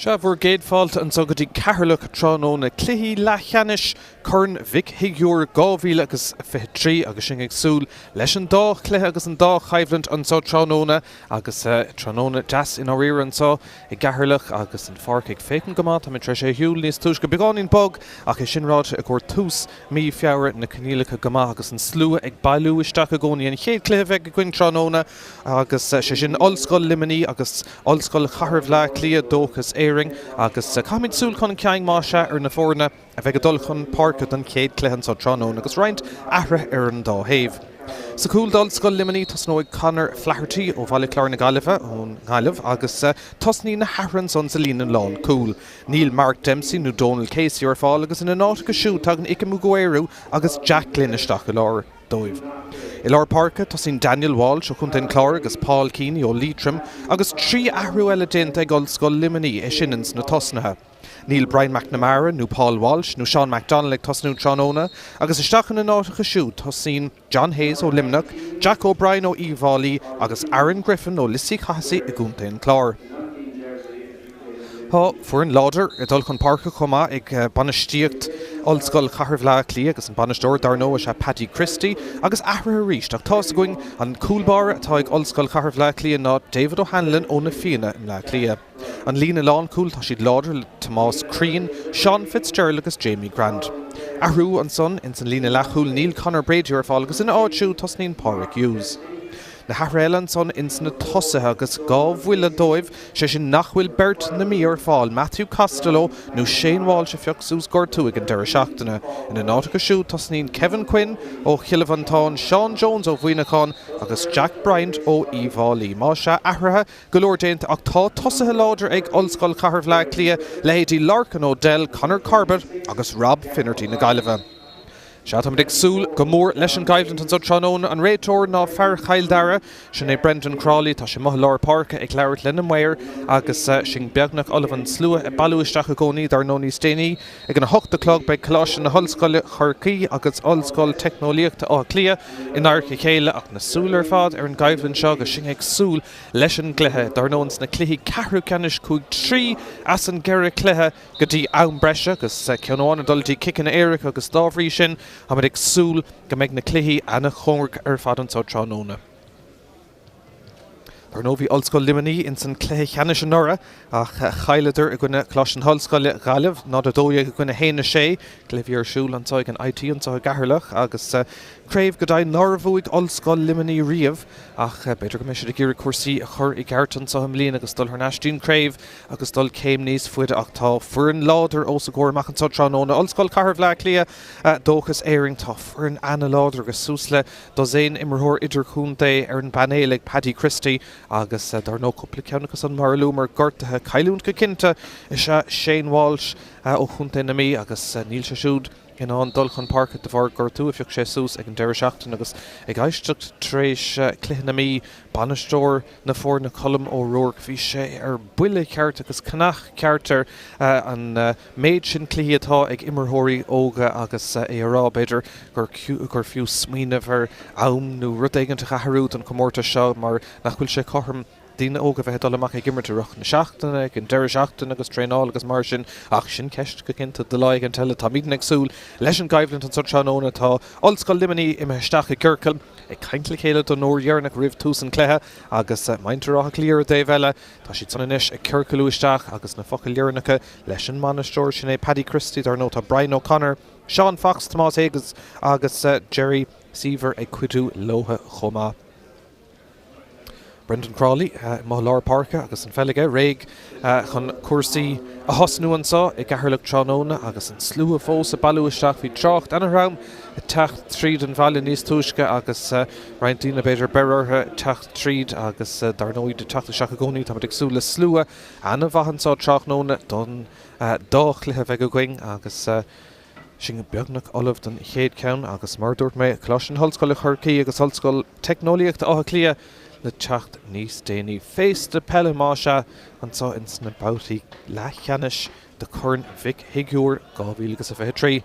Sea, bhur gcéad fáilte anso go dtí Ceatharlach tráthnóna, cluichí leathcheannais Corn Mhic Shigiúir 2023 agus sinn ag súil leis an dá chluiche agus an dá choimhlint anso tráthnóna agus tráthnóna deas i ndáiríre anso i gCeatharlach agus an pháirc ag féachaint go maith. Táimid tar éis é a shiúl níos túisce, beagáinín bog ach é sin ráite i gcomhair tús mí Feabhra, na coinníollacha go maith agus an slua ag bailiú isteach i gcónaí. An chéad chluiche a bheidh againn tráthnóna agus sé sin Ollscoil Luimnigh agus Ollscoil Chathair Bhaile Átha Cliath, Dóchas Éireann agus caithfimid súil chun cinn más ea ar na foirne a bheidh ag dul chun páirce don chéad chluiche anso tráthnóna agus roinnt athruithe ar an dá thaobh. Sa chúl d'Ollscoil Luimnigh tosnóidh Conor Flaherty ó Bhaile Chláir na Gaillimhe ón nGaillimh agus tosnaíonn na hathruithe ansan sa líne lánchúil. Níl Mark Dempsey nó Donal Casey ar fáil agus ina n-áit acu siúd tagann Ike Mugweru agus Jack Glynn isteach i lár dóibh. I lár páirce, tosaíonn Daniel Walsh ó Chontae an Chláir agus Paul Keaney ó Liatroim agus 3 athrú eile déanta ag Ollscoil Luimnigh, é sin ins na tosnaithe. Níl Brian McNamara nó Paul Walsh nó Sean McDonnell ag tosnú tráthnóna agus isteach ina n-áiteacha siúd tosaíonn John Hayes ó Luimneach, Jack O'Brien ó Uíbh Fhailí agus Aaron Griffin ó Lios Uí Chathasaigh i gContae an Chláir. Tá foireann láidir ag dul chun páirce chomh maith ag bainistíocht Ollscoil Chathair Bhaile Átha Cliath agus an bainisteoir dar ndóigh is ea Paddy Christie agus athruithe arís ach tá's againn an cúl báire atá ag Ollscoil Chathair Bhaile Átha Cliath ná David O'Hanlon ó Na Fianna i mBleá Cliath. An líne lánchúil, tá siad láidir le Tomás Crean, Seán Fitzgerald agus Jamie Grant. Athrú ansan ins an líne leathchúil, níl Conor Brady ar fáil agus ina áit siúd tosnaíonn Pádraig Hughes. Na hathruithe eile ansan ins na tosaithe agus 2 bhuille dóibh, sé sin nach bhfuil beirt na Mí ar fáil, Matthew Costello nó Shane Walsh a phioc suas gortú ag an deireadh seachtaine. Ina n-áit acu siúd tosnaíonn Kevin Quinn ó Chill Mhantáin, Seán Jones ó Mhuineachán agus Jack Bryant ó Uíbh Fhailí. Más ea, athruithe Go leor déanta ach tá tosaithe láidir ag Ollscoil Chathair Bhaile Átha Cliath, leithéidí Lorcan O'Dell, Conor Corbett agus Rob Finnerty na Gaillimhe. Sea, táimid ag súil go mór leis an gcoimhlint anseo tráthnóna. An réiteoir ná fear Chill Dara, sin é Brendan Crawley. Tá sé amuigh i lár páirce ag labhairt lena maoir agus sinn beagnach ullamh an slua ag bailiú isteach i gcónaí. Dar ndóigh níos déanaí ag an 8 a chlog beidh Coláiste na hOllscoile Chorcaí agus Ollscoil Teicneolaíochta Átha Cliath in adharca a chéile ach na súile ar fad ar an gcoimhlint seo agus sinn ag súil leis an gcluiche. Dar ndóigh sna cluichí ceathrú ceannais chuaigh 3 as an gceithre chluiche go dtí am breise agus ceann amháin ag dul dtí ciceanna éirice agus dá bhrí sin táimid ag súil go mbeidh na cluichí ana-chóngarach ar fad anseo tráthnóna. Dar ndóigh bhí Ollscoil Luimnigh ins an cluiche cheannais anuraidh ach chailleadar i gcoinne Choláiste na hOllscoile Gaillimh, 0-12 i gcoinne 1-6. Cluiche a bhí ar siúl anseo ag an IT anseo i gCeatharlach agus craobh go deimhin nár bhuaigh Ollscoil Luimnigh riamh. Ach b'fhéidir go mbeidh siad ag iarraidh cúrsaí a chur i gceart anseo i mbliana agus dul thar n-ais dtí'n craobh agus dul céim níos faide. Ach tá foireann láidir os a gcomhair amach anseo tráthnóna. Ollscoil Chathair Bhaile Átha Cliath, Dóchas Éireann. Tá foireann ana-láidir agus suas le dosaen imreoir idirchontae ar an bpainéal ag Paddy Christie agus dar ndóigh cúpla ceann acu san mar a luamar gortaithe. Cailliúint go cinnte is ea Shane Walsh ó chontae na Mí agus níl sé siúd in ann dul chun páirce de bharr gortú a phioc sé suas ag an deireadh seachtaine agus ag éisteacht tar éis cluiche na Mí, bainisteoir na foirne Colm O'Rourke, bhí sé ar buile ceart agus cnach ceart air an méid sin cluichí atá ag imreoirí óga agus é a rá b'fhéidir gur fiú smaoineamh ar am nó rud éigin a athrú don chomórtas seo mar nach bhfuil sé cothrom daoine óga bheith ag dul amach ag imirt i rith na seachtaine, ag an deireadh seachtaine agus traenáil agus mar sin ach sin ceist go cinnte do lá éigin eile. Táimidne ag súil leis an gcoimhlint anso tráthnóna. Tá Ollscoil Luimnigh imithe isteach i gciorcal ag caint le chéile don uair dheireanach roimh tús an chluiche agus muintir Átha Cliath ar an dtaobh eile, tá siad san anois ag ciorcalú isteach agus na focail dheireanacha leis an mbainisteoir, sin é Paddy Christie. Dar ndóigh tá Brian O'Connor, Seán Fox, Tomás Higgins agus Jerry Seaver ag cuidiú leotha chomh maith. Brendan Crawley amuigh i lár páirce agus an pheil aige réidh chun cúrsaí a thosnú anseo i gCeatharlach tráthnóna agus an slua fós ag bailiú isteach. Bhí trácht ana-throm ag teacht tríd an bhaile níos túisce agus roinnt daoine b'fhéidir beir orthu teacht tríd agus dar ndóigh ag teacht isteach i gcónaí. Táimid ag súil le slua ana-mhaith anseo tráthnóna don dá chluiche a bheidh againn agus Sinn beagnach ullamh don chéad cheann agus mar a dúirt mé, Coláiste na hOllscoile Chorcaí agus Ollscoil Teicneolaíochta Átha Cliath le teacht níos déanaí. Féasta peile más ea anseo ins na babhtaí leathcheannais de Chorn Mhic Shigiúir 2023.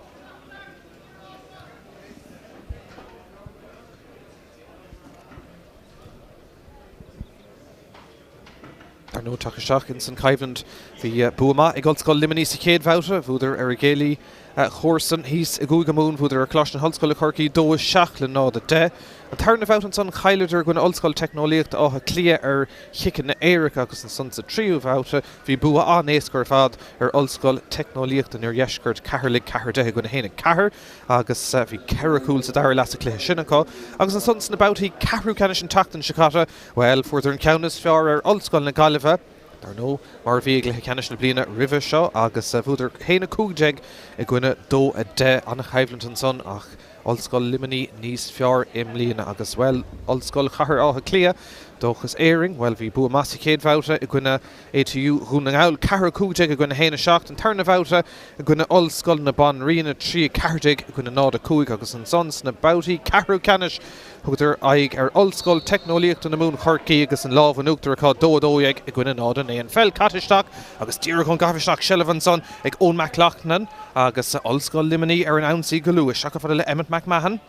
Dar ndóigh. Ag teacht isteach ins an choimhlint, bhí bua maith ag Ollscoil Luimnigh sa chéad bhabhta, bhuadar ar a gcéilí chomharsan thíos i gCúige Mumhan, bhuadar ar Choláiste na hOllscoile Corcaigh 2-7 le 0-10. An tarna bhabhta ansan chailleadar i gcoinne Ollscoil Teicneolaíochta Átha Cliath ar chiceanna éirice agus ansan sa tríú bhabhta bhí bua an-éasca ar fad ar Ollscoil Teicneolaíochta an Iardheiscirt, Ceatharlach 4-10 i gcoinne 1-4 agus bhí ceithre chúl sa dara leath sa chluiche sin acu. Agus ansan sna babhtaí ceathrú ceannais an tseachtain seo caite, bhuel, fuaireadar an ceann is fearr ar Ollscoil na Gaillimhe, dar ndóigh, mar a bhí i gcluiche ceannais na bliana roimhe seo agus bhuadar 1-15 i gcoinne 2-10. An-choimhlint ansan ach Ollscoil Luimnigh níos fearr i mbliana agus, bhuel, Ollscoil Chathair Átha Cliath, Dóchas Éireann, bhuel, bhí bua maith sa chéad bhabhta i gcoinne ATU Dhún na nGall, 4-15 i gcoinne 1-7, an tarna bhabhta i gcoinne Ollscoil na Banríona, 3-14 i gcoinne 0-5 agus ansan sna babhtaí ceathrú ceannais Thugadar aghaidh ar Ollscoil Teicneolaíochta na Mumhan Corcaigh agus an lámh in uachtar acu, 2 12 i gcoinne 0 9. An pheil caite isteach agus díreach ón gcaitheamh isteach, seilbh ansan ag Eoin McLaughlin agus Ollscoil Luimnigh ar an ionsaí go luath. Isteach chomh fada le Emmet McMahon.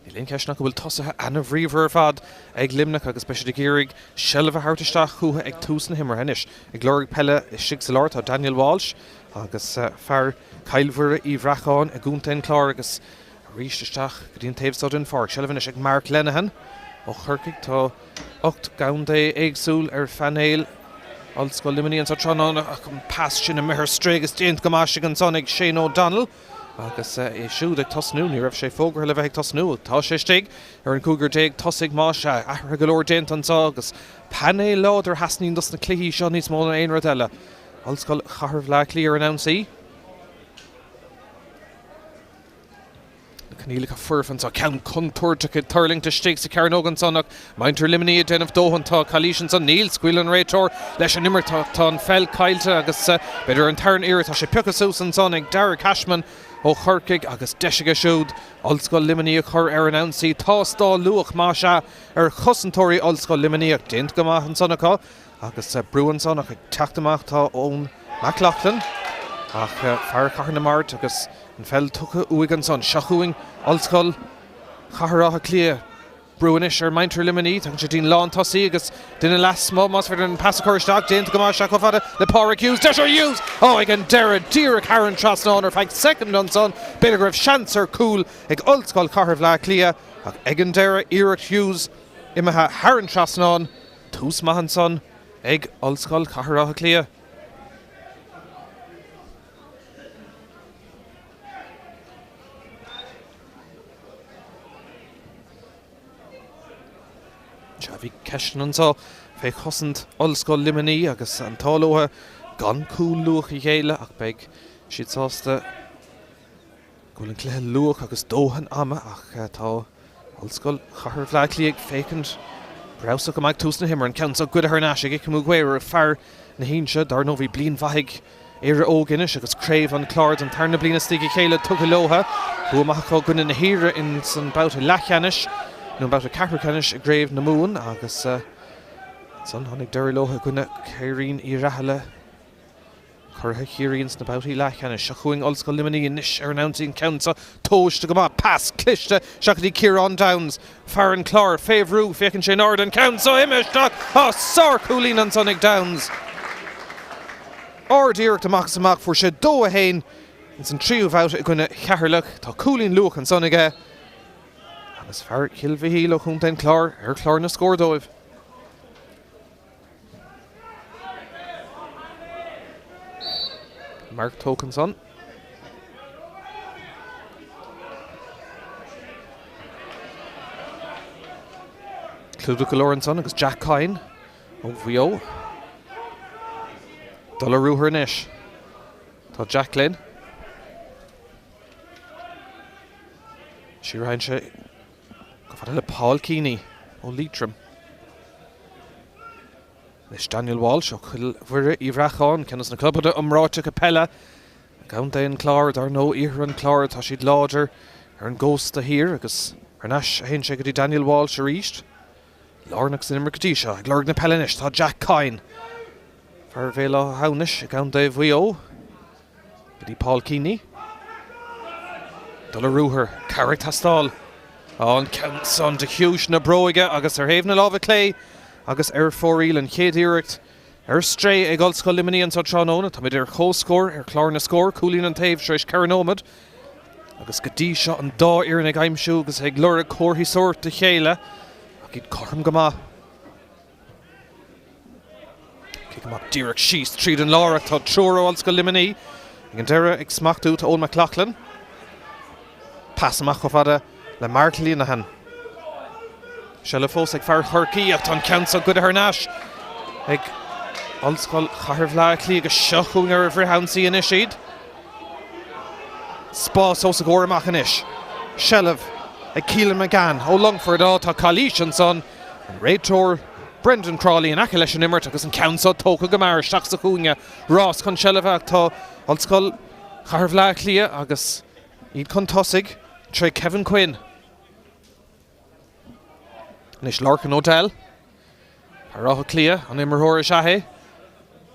Níl aon cheist ach go bhfuil tosaithe ana-bhríomhar ar fad ag Luimneach agus beidh siad ag iarraidh seilbh a thabhairt isteach chucu ag tús na himeartha anois. Ag lorg peile istigh sa lár tá Daniel Walsh agus fear Chill Mhuire Uí Bhreacáin i gContae an Chláir agus Arís isteach go dtí an taobh so den pháirc. Seilbh anois ag Mark Lenihan ó Chorcaigh. Tá 8 gcontae éagsúil ar phainéal Ollscoil Luimnigh anseo tráthnóna ach an pas sin imithe ar strae agus déanta go maith istigh ansan ag Shane O'Donnell agus é siúd ag tosnú. Ní raibh sé fógartha le bheith ag tosnú. Tá sé istigh ar an gcúigear déag tosaigh más ea. Athruithe go leor déanta anseo agus painéal láidir a theastaíonn dos na cluichí seo níos mó ná aon rud eile. Ollscoil Chathair Bhaile Átha Cliath ar an ionsaí. Na coinníollacha foirfe anseo, ceann contúirteach ag tuirlingt istigh sa chearnóg ansan ach muintir Luimnigh ag déanamh dóthain. Tá calaois ansan, níl, scaoil an réiteoir leis an imirt. Tá an pheil caillte agus b'fhéidir an tarna iarraidh, tá sé pioctha suas ansan ag Darragh Cashman ó Chorcaigh agus deis aige siúd Ollscoil Luimnigh a chur ar an ionsaí. Tástáil luath más ea ar chosantóirí Ollscoil Luimnigh ach déanta go maith ansan acu. Agus brú ansan ach ag teacht amach tá Eoin McLaughlin ach fear Chathair na Mart agus an pheil tugtha uaidh ansan. Seo chugainn Ollscoil Chathair Átha Cliath. Brú anois ar mhuintir Luimnigh. Tagann sé dtí'n lántosaí agus duine lasmuigh más féidir an pas a chur isteach. Déanta go maith isteach chomh fada le Pádraig Hughes. Deis ar Hughes! Ó, ag an deireadh, díreach thar an trasnán ar feadh soicind ansan. B'fhéidir go raibh seans ar chúl ag Ollscoil Chathair Bhaile Átha Cliath ach ag an deireadh, iarracht Hughes imithe thar an trasnán. Tús maith ansan ag Ollscoil Chathair Átha Cliath. Sea, bhí ceisteanna anseo fé chosaint Ollscoil Luimnigh agus an t-ádh leo gan cúl luath a ghéilleadh ach beidh siad sásta go bhfuil an cluiche luath agus dóthain ama ach tá Ollscoil Chathair Bhaile Átha Cliath ag féachaint breabhsach go maith ag tús na himeartha. An ceann seo goidte thar n-ais ag Ikem Ekwere, fear na hInse. Dar ndóigh bhí bliain mhaith ag Éire Óg Inis agus Craobh an Chláir don tarna bliain as a chéile tugtha leo. Bua maith acu i gcoinne na hIarmhí ins an babhta leathcheannais nó an babhta ceathrú ceannais i gCraobh na Mumhan agus ansan tháinig deireadh leo i gcoinne Chaoráin Uí Rathaille. Curaithe Chiarraí ins na babhtaí leathcheannais. Seo chugainn Ollscoil Luimnigh anois ar an ionsaí an ceann seo tomhaiste go maith. Pas cliste isteach go dtí Ciarán Downes, fear an Chláir, fé bhrú, féachann sé in airde an ceann seo imithe isteach. Á, sár-chúilín ansan ag Downes. Ard-iarracht amach is amach, fuair sé 2-1 ins an tríú bhabhta i gcoinne Cheatharlach. Tá cúilín luath ansan aige agus fear Chill Mhichíl ó Chontae an Chláir ar chlár na scór dóibh. Marc tógtha ansan. Clúdach go leor ansan agus Jack Coyne ó Mhaigh Eo. Dul ar ruathar anois. Tá Jack linn. Siar a théann sé chomh fada le Paul Keaney ó Liatroim. Anois Daniel Walsh ó Chill Mhuire Uí Bhreacáin, ceann de na clubanna iomráiteacha peile i gContae an Chláir. Dar ndóigh, iarthar an Chláir, tá siad láidir ar an gcósta thiar agus thar n-ais a théann sé go dtí Daniel Walsh arís. Lárnach san imirt go dtí seo. Ag lorg na peile anois tá Jack Coyne, fear Bhéal Átha hAmhnais i gContae Mhaigh Eo. Go dtí Paul Keaney. Dul ar ruathar. Cabhair ag teastáil. An ceann san de chiumhais na bróige agus ar thaobh na láimhe clé agus ar fóraoil an chéad iarracht. Ar strae ag Ollscoil Luimnigh anseo tráthnóna. Táimid ar comhscór ar chlár na scór, cúilín an taobh tar éis 4 nóiméad agus go dtí seo an dá fhoireann ag aimsiú agus ag lorg comharthaí sóirt a chéile ach iad cothrom go maith. Cic amach díreach síos tríd an lár ach tá triúr ó Ollscoil Luimnigh ag an deireadh ag smachtú. Tá Eoin McLaughlin. Pas amach chomh fada le Mark Linehan. Seilbh fós ag fear Chorcaí ach tá an ceann seo goidte thar n-ais ag Ollscoil Chathair Bhaile Átha Cliath agus seo chugainn ar an bhfrithionsaí anois iad. Spás os a gcomhair amach anois. Seilbh ag Keelan McGann ó Longford. Á, tá calaois ansan. An réiteoir Brendan Crawley in aice leis an imirt agus an ceann seo tógtha go mear isteach sa chúinne. Rás chun seilbhe ach tá Ollscoil Chathair Bhaile Átha Cliath agus Iad chun tosaigh tré Kevin Quinn. Anois Lorcan O'Dell. Fear Átha Cliath, an imreoir is ea é.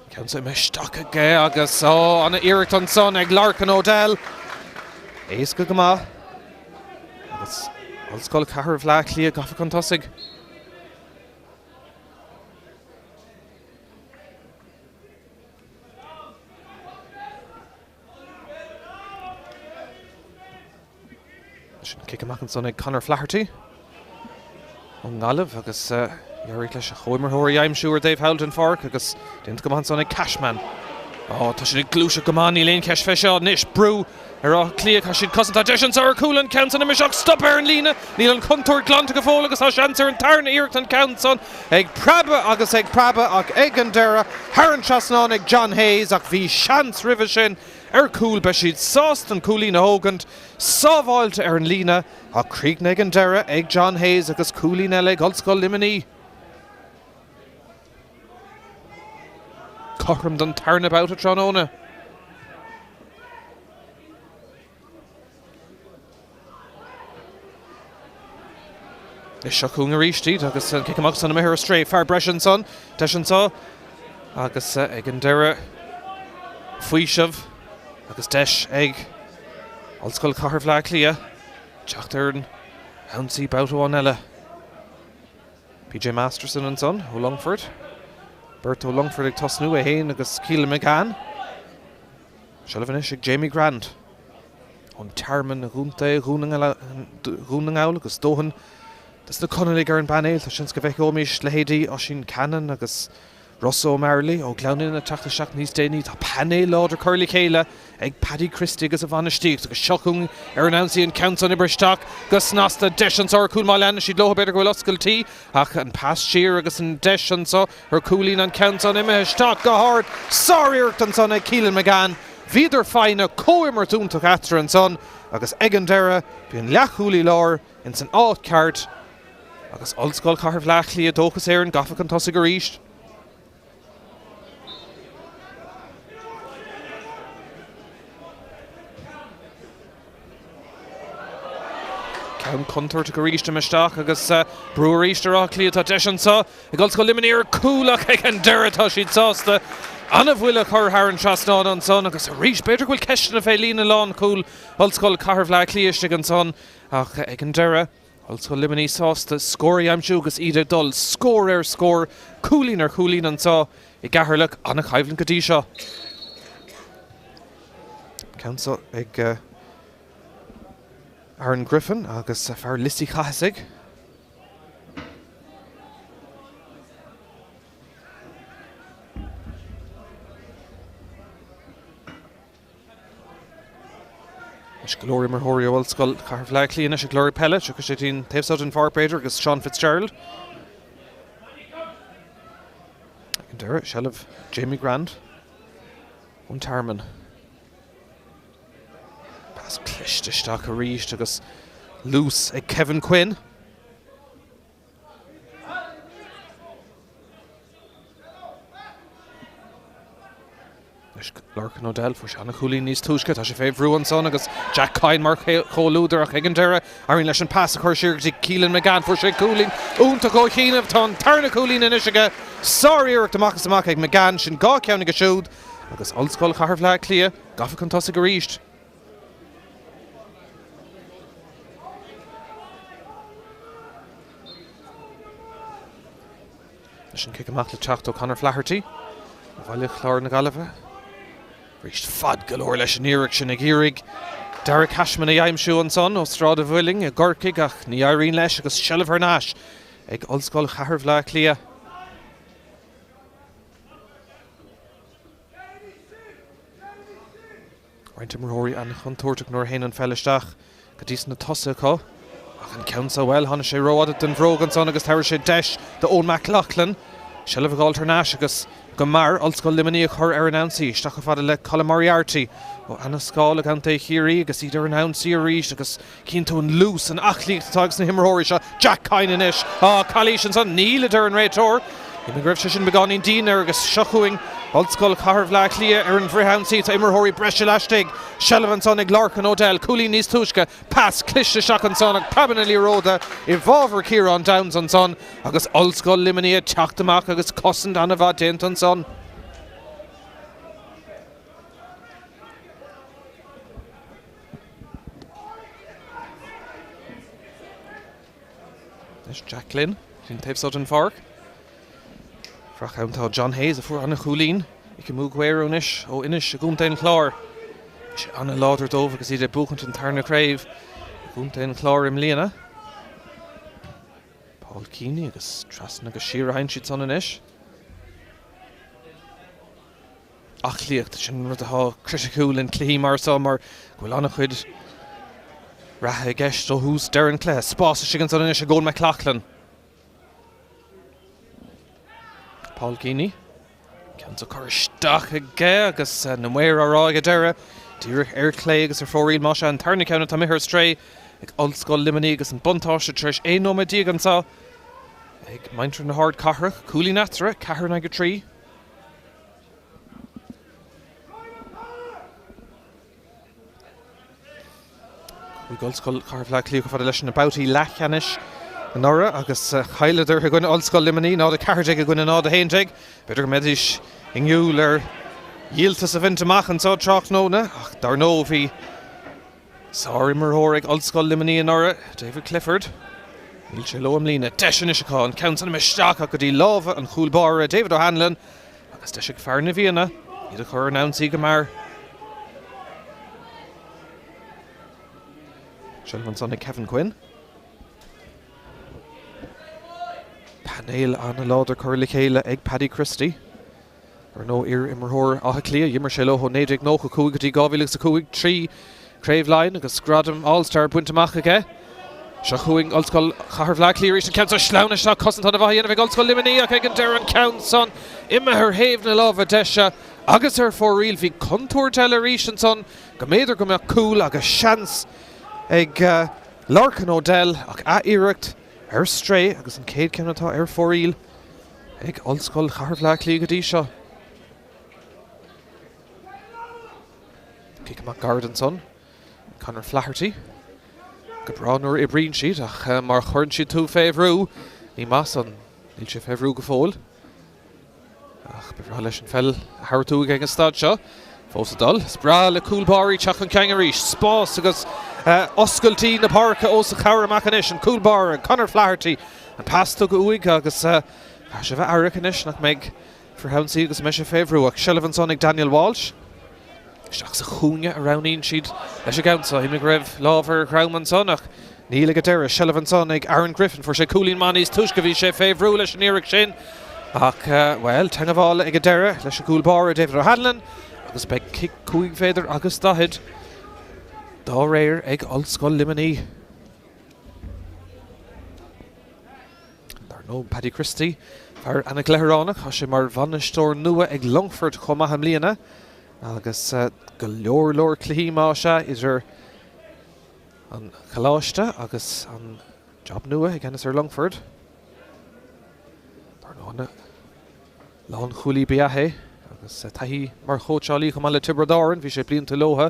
Ceann seo imithe isteach aige agus ó, ana iarracht ansan ag Lorcan O'Dell. Éasca go maith. Agus Ollscoil Chathair Bhaile Átha Cliath gafa chun tosaigh. Sin cic amach ansan ag Conor Flaherty ón nGaillimh agus d'éirigh leis a chomhimreoirí a aimsiú ar dtaobh thall den pháirc agus déanta go maith ansan ag Cashman. Ó, tá siad ag gluaiseacht go maith, níl aon cheist fé seo anois. Brú ar Áth Cliath, caithfidh siad cosaint. Tá deis anseo ar chúl an ceann san imithe isteach, stop ar an líne, níl an chontúirt glanta go fóill agus tá seans ar an tarna iarracht an ceann san ag preabadh agus ag preabadh ach ag an deireadh thar an trasnán ag John Hayes ach bhí seans roimhe sin ar chúl. Beidh siad sásta an cúilín a thógaint, sábháilte ar an líne ach críochnaithe ag an deireadh ag John Hayes agus cúilín eile ag Ollscoil Luimnigh. Cothrom don tarna babhta tráthnóna. Is seo chugainn arís iad agus an cic amach san imithe ar strae. Fear breise ansan, deis anseo agus ag an deireadh faoiseamh agus deis ag Ollscoil Chathair Bhaile Átha Cliath teacht ar an ionsaí babhta amháin eile. PJ Masterson ansan ó Longfort. Beirt ó Longfort ag tosnú, é féin agus Keelan McGann. Seilbh anois ag Jamie Grant ón Tearmann i gContae Dhún na nGall agus dóthain dos na Conallaigh ar an bpainéal. Tá seans go bhfeicfeoimis leithéidí Oisín Cannon agus Rossa O'Marley ó Ghleann Fhinne ag teacht isteach níos déanaí. Tá painéal láidir curtha le chéile ag Paddy Christie agus a bhainistíocht agus seo chugainn ar an ionsaí an ceann san oibrithe isteach go snasta. Deis anseo ar chúl má leanann siad leo b'fhéidir go bhfuil oscailtí ach an pas siar agus an deis anseo Ar chúilín an ceann san imithe isteach go hard. Sár-iarracht ansan ag Keelan McGann. Bhíodar foighneach, comhimirt iontach eatarthu ansan agus ag an deireadh bhí an leathchúlaí láir ins an áit ceart agus Ollscoil Chathair Bhaile Átha Cliath, Dóchas Éireann gafa chun tosaigh arís. Ceann contúirteach arís imithe isteach agus brú arís ar Áth Cliath. Tá deis anseo ag Ollscoil Luimnigh ar chúl ach ag an deireadh tá siad sásta an-bhuille a chur thar an trasnán ansan agus arís b'fhéidir go bhfuil ceisteanna fé líne lánchúil Ollscoil Chathair Bhaile Átha Cliath istigh ansan ach ag an deireadh Ollscoil Luimnigh sásta scór a aimsiú agus iad ag dul scór ar scór, cúilín ar chúilín anseo i gCeatharlach. An-choimhlint go dtí seo. Ceann seo ag Aaron Griffin agus fear Lios Uí Chathasaigh. Anois go leor imreoirí ó Ollscoil Chathair Bhaile Átha Cliath anois ag lorg peile. Tiocfaidh sé dtí'n taobh seo den pháirc b'fhéidir agus Sean Fitzgerald. Ag an deireadh, seilbh Jamie Grant ón Tearmann. Pas cliste isteach arís agus luas ag Kevin Quinn. Anois Lorcan O'Dell, fuair sé an-chúilín níos túisce, tá sé fé bhrú ansan agus Jack Kyne mar chomhluadar ach ag an deireadh éiríonn leis an pas a chur siar go dtí Keelan McGann. Fuair sé cúilín iontach ó chianaibh, tá an tarna cúilín anois aige. Sár-iarracht amach is amach ag McGann, sin 2 cheann aige siúd agus Ollscoil Chathair Bhaile Átha Cliath gafa chun tosaigh arís. Anois an cic amach le teacht ó Conor Flaherty. Ó Bhaile Chláir na Gaillimhe. Arís fad go leor leis an iarracht sin ag iarraidh Darragh Cashman a aimsiú ansan ó Sráid an Mhuilinn i gCorcaigh ach ní éiríonn leis agus seilbh thar n-ais ag Ollscoil Chathair Bhaile Átha Cliath. Roinnt imreoirí an-chontúirteach nuair a théann an pheil isteach go dtí sna tosaithe acu. Ach an ceann so, bhuel, tháinig sé rófhada den bhróg ansan agus tabharfaidh sé deis d'Eoin McLaughlin seilbh a dh'fháilt thar n-ais agus go mear Ollscoil Luimnigh a chur ar an ionsaí. Isteach chomh fada le Colm Moriarty ó Eanach Scáil i gContae Chiarraí agus iad ar an ionsaí arís agus Cíonn tú an luas, an aclaíocht atá ag na himreoirí seo. Jack Kyne anois. Á, calaois ansan. Níl, a deir an réiteoir. Shíl mé go raibh sé sin beagáinín dian air agus seo chugainn Ollscoil Chathair Bhaile Átha Cliath ar an bhfrithionsaí. Tá imreoirí breise laistigh. Seilbh ansan ag Lorcan O'Dell. Cúilín níos túisce. Pas cliste isteach ansan ach preabann an liathróid i bhfabhar Ciarán Downes ansan agus Ollscoil Luimnigh ag teacht amach agus cosaint an-mhaith déanta ansan. Anois Jack Glynn, an taobh so den pháirc. Dreach ann tá John Hayes a fuair an-chúilín. Ikem Ugwueru anois ó Inis i gContae an Chláir. Bhí sé an-láidir dóibh agus iad ag buachaint an tarna craobh i gContae an Chláir i mbliana. Paul Keaney agus trasna agus siar a théann siad san anois. Aclaíocht, sin an rud atá criticiúil in cluichí mar seo mar go bhfuil an-chuid reatha i gceist ó thús deireadh an chluiche. Spás istigh ansan anois ag Eoin McLaughlin. Paul Geaney. Ceann san curtha isteach aige agus na maoir á rá ag an deireadh. Díreach ar chlé agus ar fóraoil más ea an tarna ceann atá imithe ar strae ag Ollscoil Luimnigh agus an buntáiste tar éis 11 nóiméad anseo ag muintir na hardchathrach. Cúilín eatarthu, 4 in aghaidh 3. Chuaigh Ollscoil Chathair Bhaile Átha Cliath chomh fada leis na babhtaí leathcheannais anuraidh agus chailleadar i gcoinne Ollscoil Luimnigh, 0-14 i gcoinne 0-11. B'fhéidir go mbeidís i ngeall ar dhíoltas a bhaint amach anseo tráthnóna ach dar ndóigh bhí Sárimreoir ag Ollscoil Luimnigh anuraidh, David Clifford. Níl sé leo i mbliana. Deis anois acu an ceann san imithe isteach ach go dtí lámha an chúl báire, David O'Hanlon, agus deis ag fear na bhFianna iad a chur ar an ionsaí go mear. Seilbh ansan ag Kevin Quinn. Painéal an-láidir curtha le chéile ag Paddy Christie. Ar ndóigh, iar-imreoir Átha Cliath, d'imir sé leo ó 1995 go dtí 2005, 3 Chraobh Laighean agus gradam All-Star bainte amach aige. Seo chugainn Ollscoil Chathair Bhaile Átha Cliath arís, an ceann seo sleamhnaithe isteach, cosaint an-mhaith á dhéanamh ag Ollscoil Luimnigh ach ag an deireadh an ceann san imithe ar thaobh na láimhe deise agus ar fóraoil. Bhí contúirt eile arís ansan go mb'fhéidir go mbeadh cúl agus seans ag Lorcan O'Dell ach ath-iarracht ar strae agus an chéad ceann atá ar fóraoil. Ag Ollscoil Chathair Bhaile Átha Cliath go dtí seo. Cic amach gairid ansan. Conor Flaherty. Go breá nuair a oibríonn siad ach má chuireann siad tú fé bhrú, ní maith san. Níl sé fé bhrú go fóill. Ach ba bhreá leis an pheil a thabhairt uaidh ag an staid seo. Fós ag dul. Is breá le cúl báirí teacht chun cinn arís. Spás agus oscailtí na páirce os a chomhair amach anois. An cúl báire, Conor Flaherty. An pas tugtha uaidh agus caithfidh sé bheith aireach anois nach mbeidh frithionsaí agus mbeidh sé fé bhrú. Ach seilbh ansan ag Daniel Walsh. Isteach sa chúinne a roghnaíonn siad leis an gceann so. Shíl mé go raibh lámh ar dhroim ansan ach níl ag an deireadh. Seilbh ansan ag Aaron Griffin. Fuair sé cúilín maith níos túisce. Bhí sé fé bhrú leis an iarracht sin ach, bhuel, teagmháil ag an deireadh leis an gcúl báire David O'Hanlon agus beidh cic 5 mhéadar agus 40 dá réir ag Ollscoil Luimnigh. Dar ndóigh, Paddy Christie, fear Eanach Gleithireánach, tá sé mar bhainisteoir nua ag Longfort chomh maith i mbliana agus go leor leor cluichí más ea idir an choláiste agus an job nua i gceannas ar Longford. Dar ndóigh, lánchúlaí ba ea é agus taithí mar chóitseálaí chomh maith le Tiobraid Árann, bhí sé blianta leo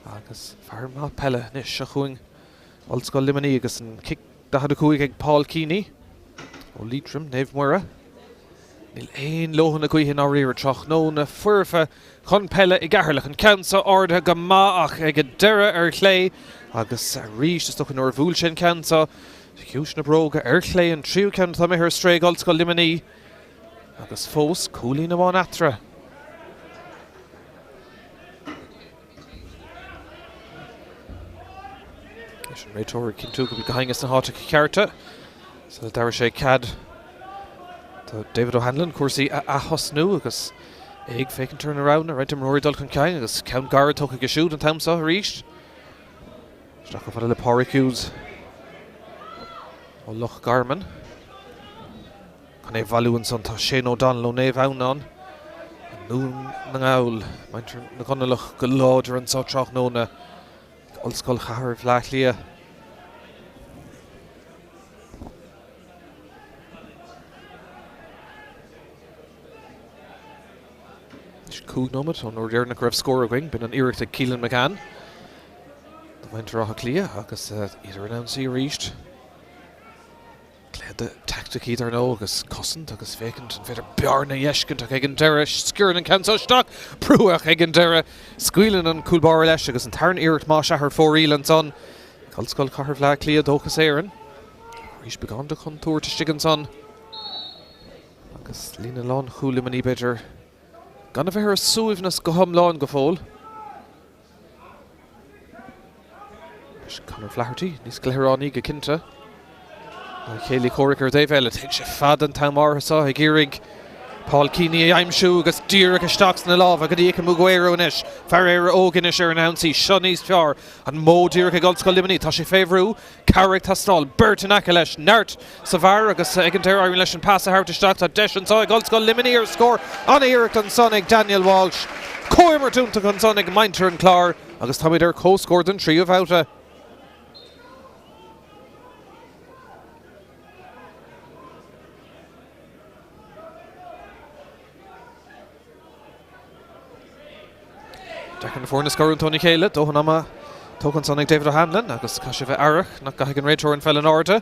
agus fear maith peile anois. Seo chugainn Ollscoil Luimnigh agus an cic 45 ag Paul Keaney ó Liatroim, Naomh Muire. Níl aon leoithne na gaoithe i ndáiríre tráthnóna foirfe chun peile i gCeatharlach. An ceann seo ardaithe go maith ach ag an deireadh ar chlé agus arís is dócha nuair a bhuail sé an ceann seo chiumhais na bróga ar chlé an tríú ceann atá imithe ar strae ag Ollscoil Luimnigh agus fós cúilín amháin eatarthu. Anois an réiteoir ag cinntiú go bhfuil gach éinne sna háiteacha cearta sula dtabharfaidh sé cead do David O'Hanlon cúrsaí a ath-thosnú agus é ag féachaint ar na roghanna, roinnt imreoirí dul chun cinn agus ceann gairid tugtha aige siúd an t-am seo arís. Isteach chomh fada le Pádraig Hughes ó Loch Garman. Chun é a bhailiú ansan tá Shane O'Donnell ó Naomh Adhamhnáin i nDún na nGall. Muintir na gConallach go láidir anso tráthnóna ag Ollscoil Chathair Bhaile Átha Cliath. Anois 5 nóiméad ón uair dheireanach go raibh scór againn, b'in an iarracht ag Keelan McCann do mhuintir Átha Cliath agus iad ar an ionsaí arís. Cluiche de teaicticí dar ndóigh agus cosaint agus féachaint an féidir bearna a fheiscint ach ag an deireadh sciorrann an ceann seo isteach, brú ach ag an deireadh scaoileann an cúl báire leis agus an tarna iarracht más ea ar fóraoil ansan ag Ollscoil Chathair Bhaile Átha Cliath, Dóchas Éireann. Arís beagán de chontúirt istigh ansan agus líne lánchúil Luimnigh b'fhéidir gan a bheith ar a suaimhneas go hiomlán go fóill. Anois Conor Flaherty, níos gléghránaí go cinnte ná a chéile comhraic ar an dtaobh eile. Téann sé fada an t-am áirithe seo ag iarraidh Paul Keaney a aimsiú agus díreach isteach sna lámha go dtí Ike Mugweru anois. Fear Éire Óg anois ar an ionsaí. Seo níos fearr. An modh díreach ag Ollscoil Luimnigh. Tá sé fé bhrú. Cabhair ag teastáil. Beirt in aice leis. Neart sa bhfear agus ag an deireadh éiríonn leis an pas a thabhairt isteach. Tá deis anseo ag Ollscoil Luimnigh ar scór. An-iarracht ansan ag Daniel Walsh. Comhimirt iontach ansan ag muintir an Chláir agus táimid ar comhscór don tríú babhta. Deacair na foirne a scarúint óna chéile, dóthain ama tógtha ansan ag David O'Hanlon agus caithfidh sé a bheith aireach nach gcaithfidh an réiteoir an pheil in airde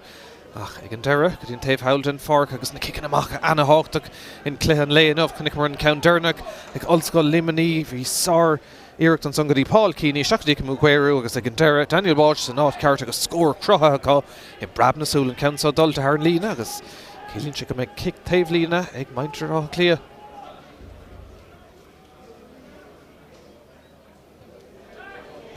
ach ag an deireadh go dtí an taobh thall den pháirc agus na ciceanna amach ana-thábhachtach in cluiche an lae inniu. Chonaiceamar an ceann deireanach ag Ollscoil Luimnigh. Bhí sár iarracht ansan go dtí Paul Keaney, isteach go dtí Ike Mugweru agus ag an deireadh Daniel Walsh san áit ceart agus scór cruthaithe acu i bpreab na súl an ceann seo dulta thar an líne agus ciallaíonn sé go mbeidh cic taobhlíne ag muintir Átha Cliath.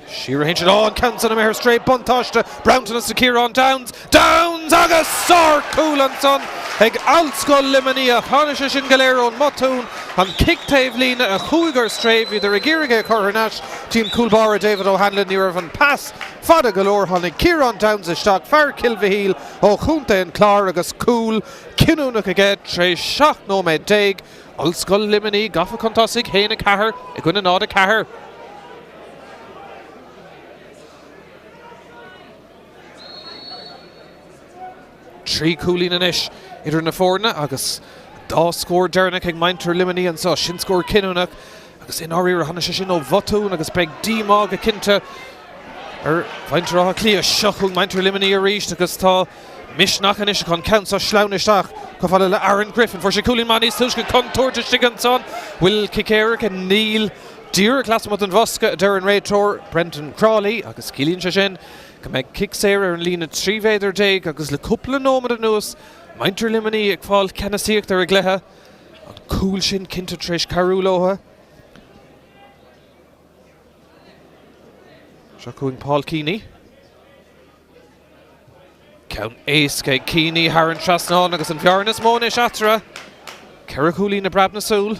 Siar a théann siad. Ó, an ceann san imithe ar strae. Buntáiste bronntanas do Ciarán Downes. Downes agus sár-chúl ansan ag Ollscoil Luimnigh ach tháinig sé sin go léir ón mbotún. An cic taobh líne a chuaigh ar strae. Bhíodar ag iarraidh é a chur thar n-ais dtí an cúl báire David O'Hanlon. Ní raibh an pas fada go leor. Tháinig Ciarán Downes isteach, fear Chill Mhichíl ó chontae an Chláir agus cúl cinniúnach aige tar éis 17 nóiméad. Ollscoil Luimnigh gafa chun tosaigh, 1-4 i gcoinne 0-4. 3 chúilín anois idir na foirne agus an dá scór deireanach ag muintir Luimnigh anseo. Sin scór cinniúnach agus i ndáiríre tháinig sé sin ó bhotún agus beidh díomá go cinnte ar mhuintir Átha Cliath. Seo chugainn muintir Luimnigh arís agus tá Misneach anois acu an ceann seo sleamhnú isteach chomh fada le Aaron Griffin. Fuair sé cúilín maith níos túisce. Contúirt istigh ansan. Bhfuil cic éirice? Níl. Díreach lasmuigh den bhosca, a deir an réiteoir, Brendan Crawley, agus ciallaíonn sé sin go mbeidh cic saor ar an líne 13 mhéadar agus le cúpla nóiméad anuas, muintir Luimnigh ag fáil ceannasaíocht ar an gcluiche. An cúl sin cinnte tar éis cabhrú leo. Seo chugainn Paul Keaney. Ceann éasca ag Keaney thar an trasnán agus an bhearna is mó anois eatarthu. 4 chúilín i bpreab na súl.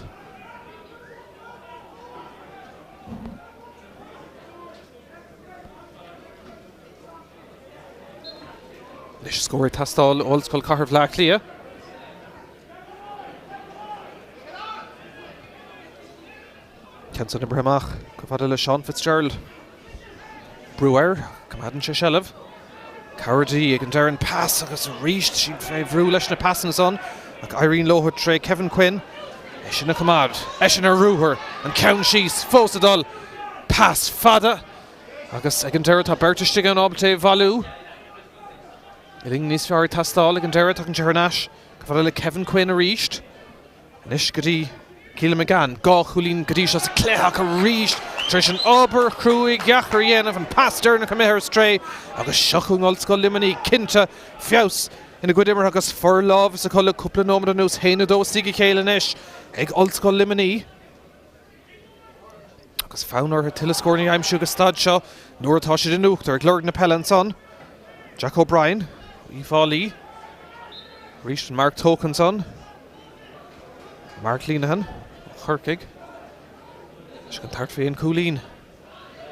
Anois scór ag teastáil ó Ollscoil Chathair Bhaile Átha Cliath. Ceann san oibrithe amach chomh fada le Seán Fitzgerald. Brú air, coimeádann sé seilbh. Cabhair de dhíth ag an deireadh an pas agus arís siad fé bhrú leis na pasanna san ach éiríonn leo tré Kevin Quinn. Eisean a choimeád. Eisean ar ruathar. An ceann síos. Fós ag dul. Pas fada agus ag an deireadh tá beirt istigh ann ábalta é a bhailiú. Uillinn níos fearr ag teastáil ag an deireadh. Tagann sé thar n-ais chomh fada le Kevin Quinn arís. Anois go dtí Keelan McGann, 2 chúilín go dtí seo sa cluiche ach arís tar éis an obair chruaidh dheacair a dhéanamh, an pas deireanach imithe ar strae agus seo chugainn Ollscoil Luimnigh, cinnte, feabhas ina gcuid imeartha agus forlámhas acu le cúpla nóiméad anuas, 1-2 istigh a chéile anois ag Ollscoil Luimnigh. Agus fonn orthu tuilleadh scóranna a aimsiú ag an staid seo nuair atá siad in uachtar ag lorg na peile ansan. Jack O'Brien, Uíbh Fhailí. Arís an marc tógtha ansan. Mark Lenihan ó Chorcaigh. Leis an tart faoi an cúilín.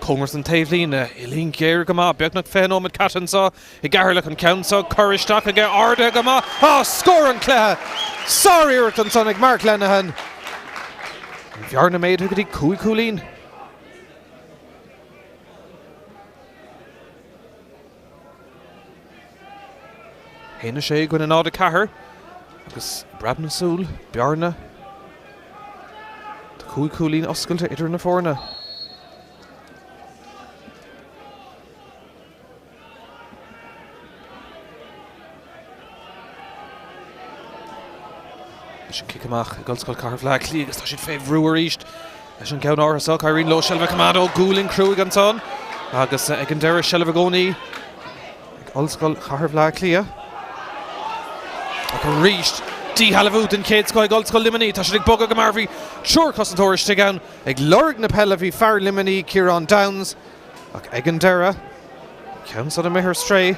Cóngarach don taobhlíne. Uillinn ghéar go maith. Beagnach 20 nóiméad caite anseo i gCeatharlach. An ceann seo curtha isteach aige. Ardaithe go maith. Á, scór an chluiche! Sár-iarracht ansan ag Mark Lenihan. An bhearna méadaithe go dtí 5 chúilín. 1-6 i gcoinne 0-4 agus breab na súl, bearna de chúig chúilín oscailte idir na foirne. Leis an cic amach ag Ollscoil Chathair Bhaile Átha Cliath agus tá siad fé bhrú arís leis an gceann áirithe seo. Éiríonn leo seilbh a choimeád ó gualainn cruaidh ansan agus ag an deireadh seilbh i gcónaí ag Ollscoil Chathair Bhaile Átha Cliath. Ach arís díshealbhú den chéad scoth ag Ollscoil Luimnigh. Tá siad ag bogadh go mear. Bhí triúr cosantóir istigh ann ag lorg na peile. Bhí fear Luimnigh, Ciarán Downes, ach ag an deireadh, ceann san imithe ar strae.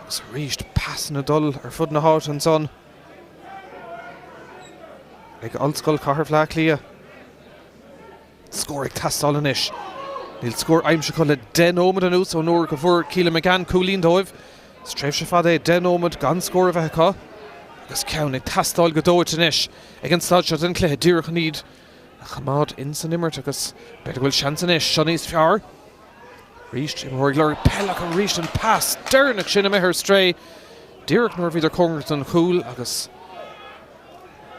Agus arís pasanna ag dul ar fud na háite ansan ag Ollscoil Chathair Bhaile Átha Cliath. Scór ag teastáil anois. Níl scór aimsithe acu le 10 nóiméad anuas ón uair go bhfuair Keelan McGann cúilín dóibh. Is tréimhse fada é 10 nóiméad gan scór a bheith acu agus ceann ag teastáil go dóite anois ag an staid seo den chluiche díreach chun iad a choimeád ins an imirt agus b'fhéidir go bhfuil seans anois. Seo níos fearr. Arís, imreoir ag lorg peil ach arís an pas deireanach sin imithe ar strae díreach nuair a bhíodar cóngarach don chúl agus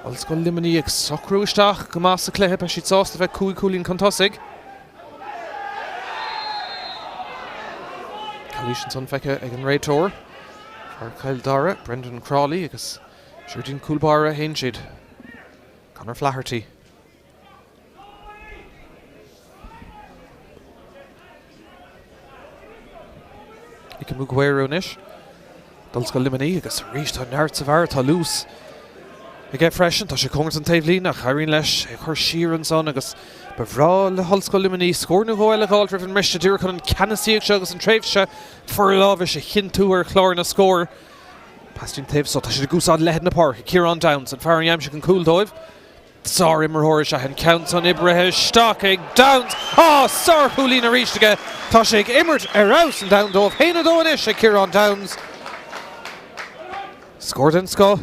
Ollscoil Luimnigh ag socrú isteach go maith sa chluiche. Beidh siad sásta bheith 5 chúilín chun tosaigh. Calaois ansan feicthe ag an réiteoir, fear Chill Dara, Brendan Crawley agus siar dtí'n cúl báire a théann siad. Conor Flaherty. Ike Mugweru anois. D'Ollscoil Luimnigh agus arís tá neart sa bhfear, tá luas aige freisin. Tá sé cóngarach don taobhlíne ach éiríonn leis é a chur siar ansan agus ba bhreá le hOllscoil Luimnigh scór nó dhó eile a dh'fháilt roimh an mbriste díreach chun an ceannasaíocht seo agus an tréimhse forlámhais a chinntiú ar chlár na scór. Pas dtí'n taobh so, tá siad ag úsáid leithead na páirce. Ciarán Downes, an fear a d'aimsigh an cúl dóibh. Sár-imreoir is ea an ceann san oibrithe isteach ag Downes. Á! Sár-chúilín arís aige. Tá sé ag imirt ar fheabhas an domhan dóibh. 1-2 anois ag Ciarán Downes. Scór den scoth.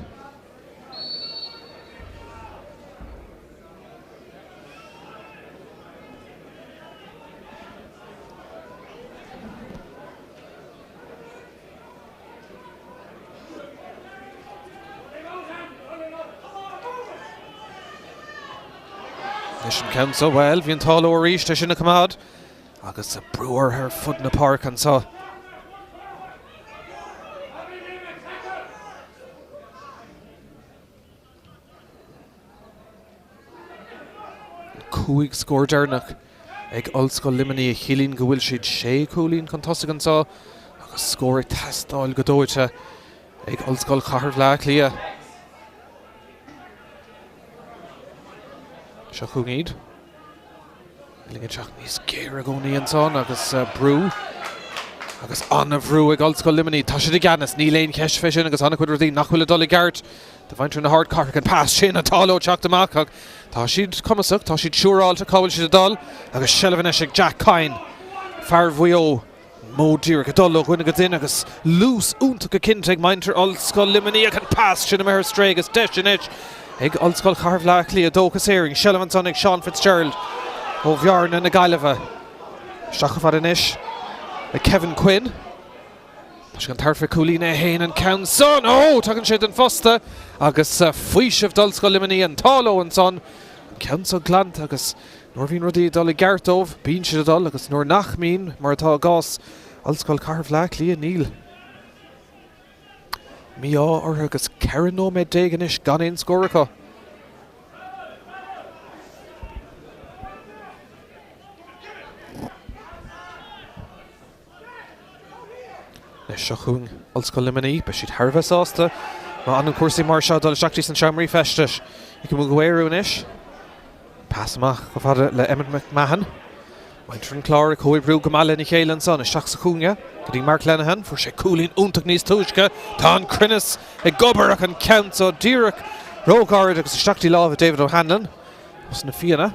Anois an ceann so, bhuel, bhí an t-ádh leo arís é sin a choimeád agus brú orthu ar fud na páirce anso. 5 scór deireanach ag Ollscoil Luimnigh a chiallaíonn go bhfuil siad sé chúilín chun tosaigh anseo agus scór ag teastáil go dóite ag Ollscoil Chathair Bhaile Átha Cliath. Seo chugainn iad. Uillinn ag teacht níos géire i gcónaí ansan agus brú agus an-bhrú ag Ollscoil Luimnigh. Tá siad i gceannas, níl aon cheist fé sin agus an-chuid rudaí nach bhfuil ag dul i gceart do mhuintir na hardchathrach. An pas sin atá leo teacht amach ach tá siad cumasach, tá siad siúráilte cá bhfuil siad ag dul agus seilbh anois ag Jack Kyne, fear Mhaigh Eo. Modh díreach ag dul ó dhuine go duine agus luas iontach go cinnte ag muintir Ollscoil Luimnigh ach an pas sin imithe ar strae agus deis anois ag Ollscoil Chathair Bhaile Átha Cliath, Dóchas Éireann. Seilbh ansan ag Seán Fitzgerald ó Bhearna na Gaillimhe. Isteach chomh fada anois le Kevin Quinn. Tá sé ag an tarbh fé chúilín é féin an ceann san. Ó! Tagann sé den phosta agus faoiseamh d'Ollscoil Luimnigh an t-ádh leo ansan. An ceann san glanta agus Nuair a bhíonn rudaí ag dul i gceart dóibh, bíonn siad ag dul, agus nuair nach mbíonn, mar atá i gcás Ollscoil Chathair Bhaile Átha Cliath, níl. Mí-ádh orthu agus 14 nóiméad anois gan aon scór acu. Anois seo chugainn Ollscoil Luimnigh. Beidh siad thar a bheith sásta má fhanann cúrsaí mar seo dul isteach dtí sna seomraí feistis. Ike Mugweru anois. Pas amach chomh fada le Emmet McMahon. Muintir an Chláir ag comhoibriú go maith lena chéile ansan isteach sa chúinne go dtí Mark Lenihan. Fuair sé cúilín iontach níos túisce. Tá an cruinneas ag obair ach an ceann so díreach róghairid agus isteach dtí lámha David O'Hanlon os na Fianna.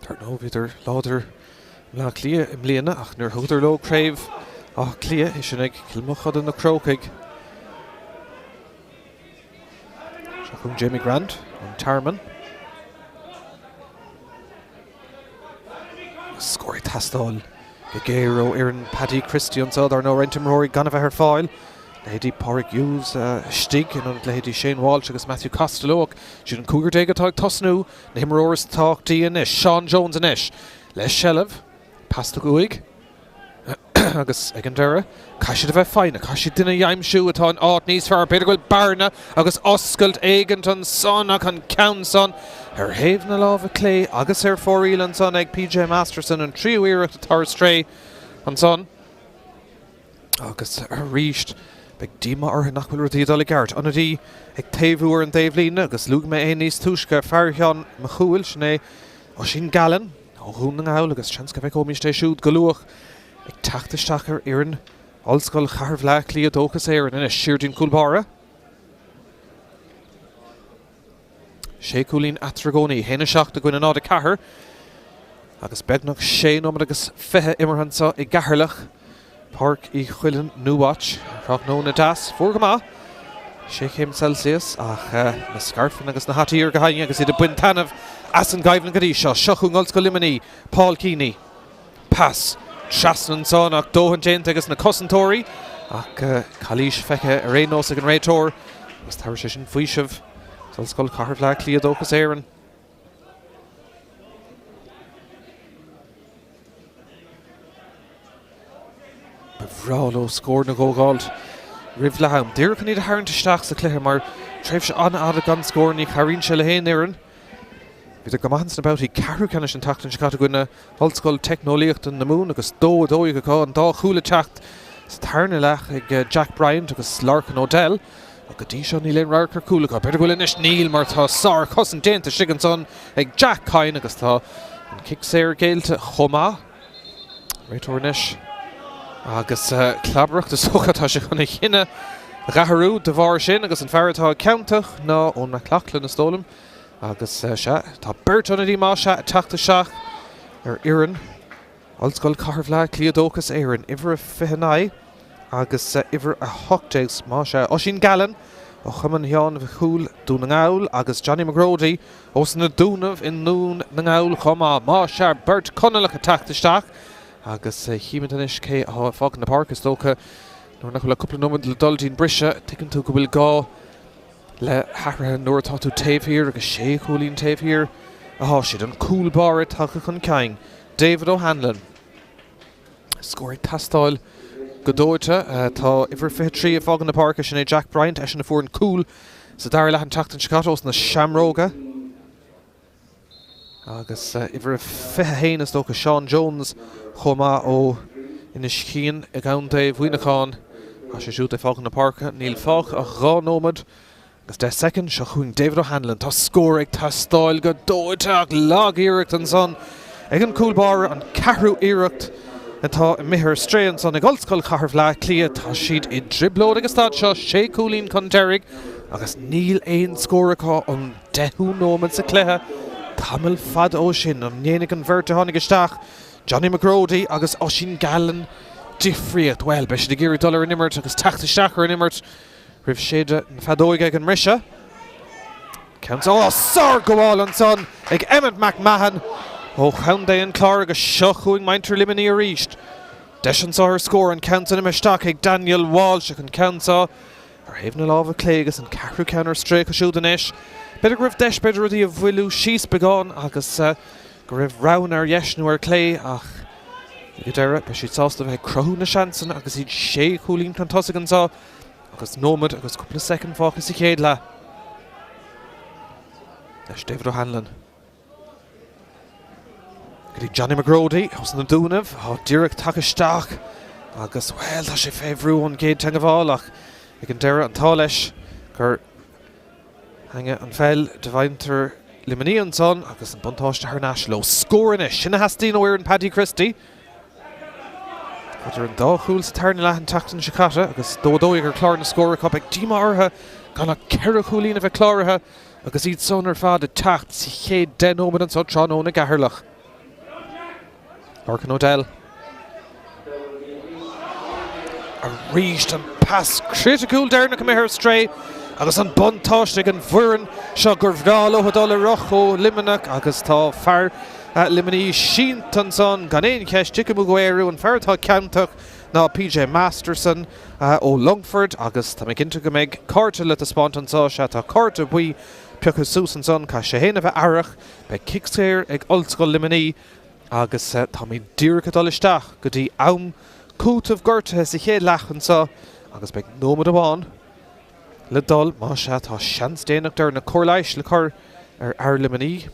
Dar ndóigh bhíodar láidir i mBleá Cliath i mbliana ach níor thugadar leo craobh Átha Cliath, é sin ag Cill Mochuda na Crócaigh. Seo chugainn Jamie Grant ón Tearmann. Scór ag teastáil go géar ó fhoireann Paddy Christie anseo, dar ndóigh roinnt imreoirí gan a bheith ar fáil. Leithéidí Pádraig Hughes istigh in ionad leithéidí Shane Walsh agus Matthew Costello ach siad an cúigear déag atá ag tosnú na himreoirí is tábhachtaí anois. Sean Jones anois le seilbh. Pas tugtha uaidh. Agus ag an deireadh, caithfidh siad a bheith foighneach, caithfidh siad duine a aimsiú atá in áit níos fearr. B'fhéidir go bhfuil bearna agus oscailt éigint ansan ach an ceann san ar thaobh na láimhe clé agus ar fóraoil ansan ag PJ Masterson, an tríú iarracht atá ar strae ansan. Agus arís, beidh díomá orthu nach bhfuil rudaí ag dul i gceart. Ionadaí ag taobhú ar an dtaobhlíne agus luaigh mé é níos túisce, fear Cheann Machoill, sin é Oisín Gallen ó Dhún na nGall agus seans go bhfeicfimid é siúd go luath ag teacht isteach ar fhoireann Ollscoil Chathair Bhaile Átha Cliath Dóchas Éireann anois. Siar dtí'n cúl báire. Sé chúilín eatarthu i gcónaí, 1-7 i gcoinne 0-4 agus beagnach sé nóiméad agus 20 imeartha anseo i gCeatharlach, Páirc Uí Chuilinn, Newwatch, tráthnóna deas, fuar go maith, sé chéim Celsius, ach na scairfeanna agus na hataí ar gach éinne agus iad ag baint taitneamh as an gcoimhlint go dtí seo. Seo chugainn Ollscoil Luimnigh, Paul Keaney. Pas trasna ansan ach dóthain déanta ages na cosantóirí ach calaois feicthe ar aon nós ag an réiteoir agus tabharfaidh sé sin faoiseamh d'Ollscoil Chathair Bhaile Átha Cliath Dóchas Éireann. Ba bhreá leo scóranna a dh'fhágáilt roimh leath am. Díreach chun iad a tharraingt isteach sa chluiche mar tréimhse an-fhada gan scór ní chabhraíonn sé le haon fhoireann. Bhíodar go maith ins na babhtaí ceathrú ceannais an tseachtain seo caite i gcoinne Ollscoil Teicneolaíochta na Mumhan agus 2-12 acu, an dá chúl ag teacht sa tarna leath ag Jack Bryant agus Lorcan O'Dell. Ach go dtí seo níl aon radharc ar chúl acu. B'fhéidir go bhfuil anois, níl mar tá sár-chosaint déanta istigh ansan ag Jack Kyne agus tá an cic saor géillte chomh maith. Réiteoir anois agus clabaireacht is dócha tá sé chun a chinneadh a dh'athrú de bharr sin agus an fear atá ciontach ná Eoin McLaughlin is dóigh liom. Agus sea, tá beirt ionadaí más ea ag teacht isteach ar fhoireann Ollscoil Chathair Bhaile Átha Cliath Dóchas Éireann, uimhir a 29 agus uimhir a 18, más ea, Oisín Gallen ó Chumann Sheáin Mhic Cumhaill, Dún na nGall, agus Johnny McGrody ós na Dúnaibh i nDún na nGall chomh maith. Más ea, beirt Chonallach ag teacht isteach agus chímid anois cé atá ag fágaint na páirce. Is dócha nuair nach bhfuil ach cúpla nóiméad le dul dtí'n briseadh, tuigeann tú go bhfuil gá le hathruithe nuair atá tú taobh thiar agus sé chúilín taobh thiar atá siad. An cúl báire tagtha chun cinn, David O'Hanlon. Scór ag teastáil go dóite. Tá uimhir 23 ag fágaint na páirce, sin é Jack Bryant, eisean a fuair an cúl sa dara leath an tseachtain seo caite ós na Seamróga. Agus uimhir 21 is dócha, Seán Jones chomh maith ó Inis Chiain i gContae Mhuineacháin. Tá sé siúd ag fágaint na páirce. Níl fágtha ach 2 nóiméad agus 10 soicind. Seo chugainn David O'Hanlon. Tá scór ag teastáil go dóite ach lag-iarracht ansan ag an cúl báire, an ceathrú iarracht atá imithe ar strae ansan ag Ollscoil Chathair Bhaile Átha Cliath. Tá siad i dtrioblóid ag an staid seo, sé chúilín chun deiridh agus níl aon scór acu ón deichiú nóiméad sa chluiche. Tamall fada ó sin, an ndéanfaidh an bheirt a tháinig isteach, Johnny McGrody agus Oisín Gallen, difríocht? Bhuel, beidh siad ag iarraidh dul ar an imirt agus teacht isteach ar an imirt roimh séideadh na feadóige ag an mbriseadh. Ceann seo, sárghabháil ansan ag Emmet McMahon ó Chontae an Chláir agus seo chugainn muintir Luimnigh arís. Deis anseo ar scór, an ceann san imithe isteach ag Daniel Walsh ach an ceann seo ar thaobh na láimhe clé agus an ceathrú ceann ar strae acu siúd anois. B'fhéidir go raibh deis, b'fhéidir rudaí a mhoilliú síos beagán agus go raibh roghanna ar dheis nó ar clé ach ag an deireadh beidh siad sásta a bheith ag cruthú na seansanna agus iad sé chúilín chun tosaigh anseo agus nóiméad agus cúpla soicind fágtha sa chéad leath. Leis David O'Hanlon. Go dtí Johnny McGrody os na Dúnaibh, atá díreach tagtha isteach agus, bhuel, tá sé fé bhrú ón gcéad teagmháil ach ag an deireadh an t-ádh leis gur theangaigh an pheil de mhuintir. Luimnigh ansan agus an buntáiste thar n-ais leo. Scór anois, sin a theastaíonn ó fhoireann Paddy Christie. Fuaireadar an dá chúl sa tarna leath an tseachtain seo caite agus 2-12 ar chlár na scór acu. Beidh díomá orthu gan ach 4 chúilín a bheith cláraithe agus iad san ar fad ag teacht sa chéad 10 nóiméad anso tráthnóna i gCeatharlach. Lorcan O'Dell. Arís an pas criticiúil deireanach imithe ar strae agus an buntáiste ag an bhfoireann seo gur bhreá leo dul ar ruch ó Luimneach agus tá fear Luimnigh sínte ansan gan aon cheist. Tiocfaidh amú go Ériu an fear atá ciontach ná PJ Masterson ó Longford agus tá mé cinnte go mbeidh cárta le taispeáint anseo. Sea, tá cárta buí pioctha suas ansan. Caithfidh sé féin a bheith aireach. Beidh cic saor ag Ollscoil Luimnigh agus táimid díreach ag dul isteach go dtí am cúitimh gortaithe sa chéad leath anseo agus beidh nóiméad amháin le dul. Más ea, tá seans déanach deireanach cóir leighis le cur ar fhear Luimnigh.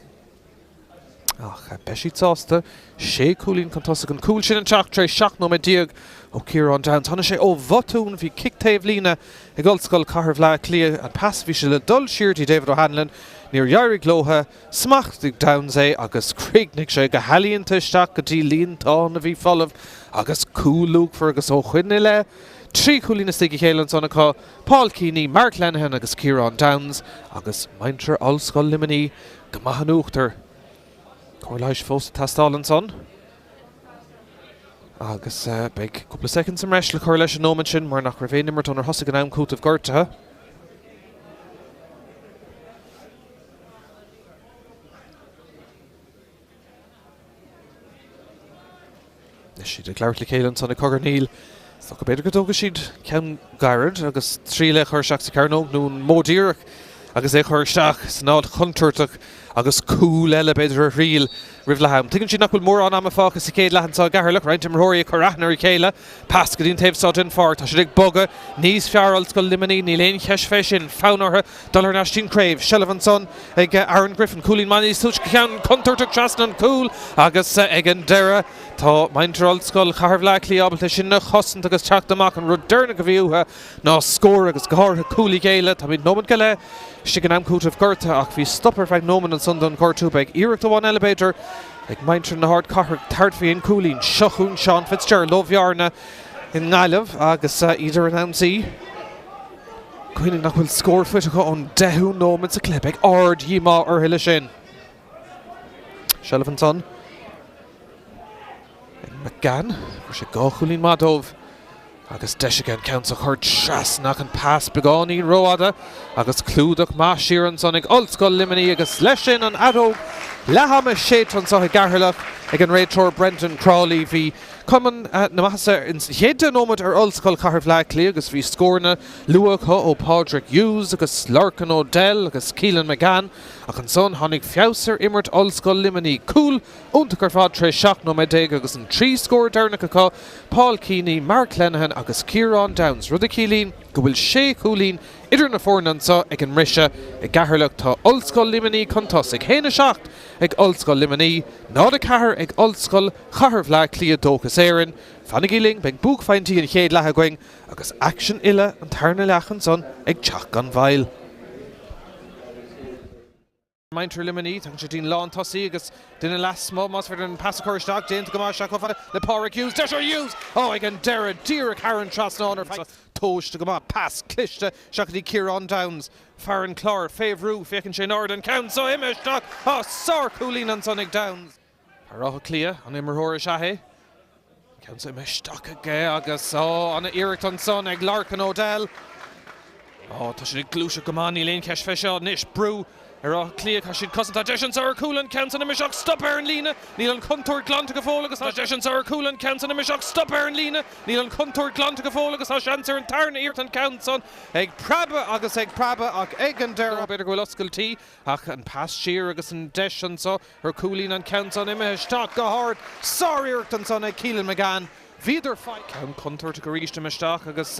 Ach beidh siad sásta. Sé chúilín chun tosaigh an cúl sin ag teacht tar éis 17 nóiméad ó Ciarán Downes. Tháinig sé ó bhotún, bhí cic taobh líne ag Ollscoil Chathair Bhaile Átha Cliath. An pas bhí sé le dul siar dtí David O'Hanlon. Níor éirigh leo. Smachtaigh Downes é agus chríochnaigh sé go healaíonta isteach go dtí líontán a bhí folamh agus cúl luachmhar agus ó shoin i leith, 3 chúilín istigh a chéile ansan acu, Paul Keaney, Mark Lenihan agus Ciarán Downes agus muintir Ollscoil Luimnigh go maith in uachtar. Cóir leighis fós ag teastáil ansan agus beidh cúpla soicind sa mbreis le cur leis an nóiméad sin mar nach raibh aon imirt ónar thosaigh an am cúitimh gortaithe. Anois siad ag labhairt le chéile ansan ag cogarnaíl. Is dócha b'fhéidir go dtógfaidh siad ceann gairid agus triail é a chur isteach sa chearnóg nó an modh díreach agus é a chur isteach san áit chontúirteach agus cúl eile b'fhéidir a thriail roimh leath am. Tuigeann siad nach bhfuil mórán ama fágtha sa chéad leath anseo i gCeatharlach, roinnt imreoirí ag cur aithne ar a chéile. Pas go dtí an taobh seo den pháirc. Tá siad ag bogadh níos fearr Ollscoil Luimnigh, níl aon cheist fé sin. Fonn orthu dul thar n-ais dtí'n craobh. Seilbh ansan ag Aaron Griffin. Cúilín maith níos túisce ceann contúirteach trasna an cúl agus ag an deireadh tá muintir Ollscoil Chathair Bhaile Átha Cliath ábalta sin a chosaint agus teacht amach. An rud deireanach a bhí uathu ná scór agus go háirithe cúl a ghéilleadh. Táimid nóiméad go leith istigh in am cúitimh gortaithe ach bhí stop ar feadh nóiméad ansan don ghortú. Beidh iarracht amháin eile b'fhéidir ag muintir na hardcathrach tabhairt faoi an cúilín. Seo chugainn Seán Fitzgerald ó Bhearna i nGaillimh agus iad ar an ionsaí. Cuimhnigh nach bhfuil scór faighte acu ón deichiú nóiméad sa chluiche. Beidh ard-dhíomá orthu leis sin. Seilbh ansan ag McGann. Fuair sé dhá chúilín maith dóibh agus deis aige an ceann seo a chur trasna ach an pas beagáinín rófhada agus clúdach maith siar ansan ag Ollscoil Luimnigh agus leis sin an fheadóg leath ama séidte anseo i gCeatharlach ag an réiteoir Brendan Crawley. Bhí cuma na maitheasa ins an chéad deich nóiméad ar Ollscoil Chathair Bhaile Átha Cliath agus bhí scóranna luath acu ó Pádraig Hughes agus Lorcan O'Dell agus Keelan McGann ach ansan tháinig feabhas ar imirt Ollscoil Luimnigh. Cúl Iontach ar fad tar éis 17 nóiméad agus an 3 scór deireanach acu, Paul Keaney, Mark Lenihan agus Ciarán Downes, rud a chiallaíonn go bhfuil sé chúilín idir na foirne anseo ag an mbriseadh. I gCeatharlach tá Ollscoil Luimnigh chun tosaigh, 1-7 ag Ollscoil Luimnigh, 0-4 ag Ollscoil Chathair Bhaile Átha Cliath Dóchas Éireann. Fanaigí linn, beidh buaicphointí an chéad leath againn agus aicsean uile an tarna leath ansan ag teacht gan mhoill. Muintir Luimnigh, tagann sé dtí'n lán tosaí agus duine lasmuigh, más féidir an pas a chur isteach, déanta go maith isteach chomh fada le Pádraig Hughes, deis ar Hughes! Ó, ag an deireadh, díreach thar an trasnán ar feadh tomhaiste go maith, pas cliste isteach go dtí Ciarán Downes, fear an Chláir, fé bhrú, féachann sé in airde, an ceann so imithe isteach! Á, sár-chúilín ansan ag Downes! Fear Átha Cliath, an imreoir is ea é. Ceann so imithe isteach aige agus, ó, ana-iarracht ansan ag Lorcan O'Dell. Ó, tá siad ag gluaiseacht go maith, níl aon cheist fé seo anois. Brú ar Áth Cliath, caithfidh siad cosaint. Tá deis anso ar chúl, an ceann san imithe isteach, stop ar an líne. Níl an chontúirt glanta go fóill agus tá deis anso ar chúl, an ceann san imithe isteach, stop ar an líne. Níl an chontúirt glanta go fóill agus tá seans ar an tarna iarracht, an ceann san ag preabadh agus ag preabadh ach ag an deireadh b'fhéidir go bhfuil oscailtí ach an pas siar agus an deis anso Ar chúilín an ceann san imithe isteach go hard. Sár-iarracht ansan ag Keelan McGann. Bhíodar faighte. Ceann contúirteach arís imithe isteach agus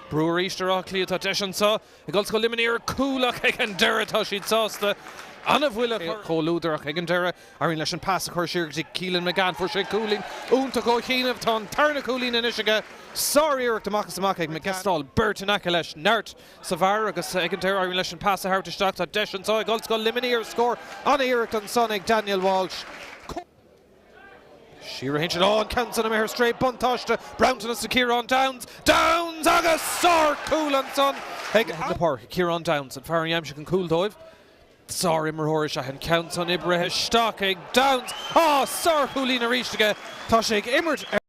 brú arís ar Áth Cliath. Tá deis anso ag Ollscoil Luimnigh ar chúl ach ag an deireadh tá siad sásta. An-bhuille comhluadar ach ag an deireadh, éiríonn leis an pas a chur siar go dtí Keelan McGann. Fuair sé cúilín iontach ó chianaibh. Tá an tarna cúilín anois aige. Sár-iarracht amach is amach ag McGann. Beirt in aice leis. Neart sa bhfear agus ag an deireadh éiríonn leis an pas a thabhairt isteach. Tá deis anseo ag Ollscoil Luimnigh ar scór. An-iarracht ansan ag Daniel Walsh. Siar a théann siad. Ó, an ceann san imithe ar strae. Buntáiste bronntanas do Ciarán Downes. Downes agus sár-chúl ansan ag na páirce. Ciarán Downes, an fear a d'aimsigh an cúl dóibh. Sár-imreoir is ea an ceann san oibrithe isteach ag Downes. Á, sár-chúilín arís aige. Tá sé ag imirt ar.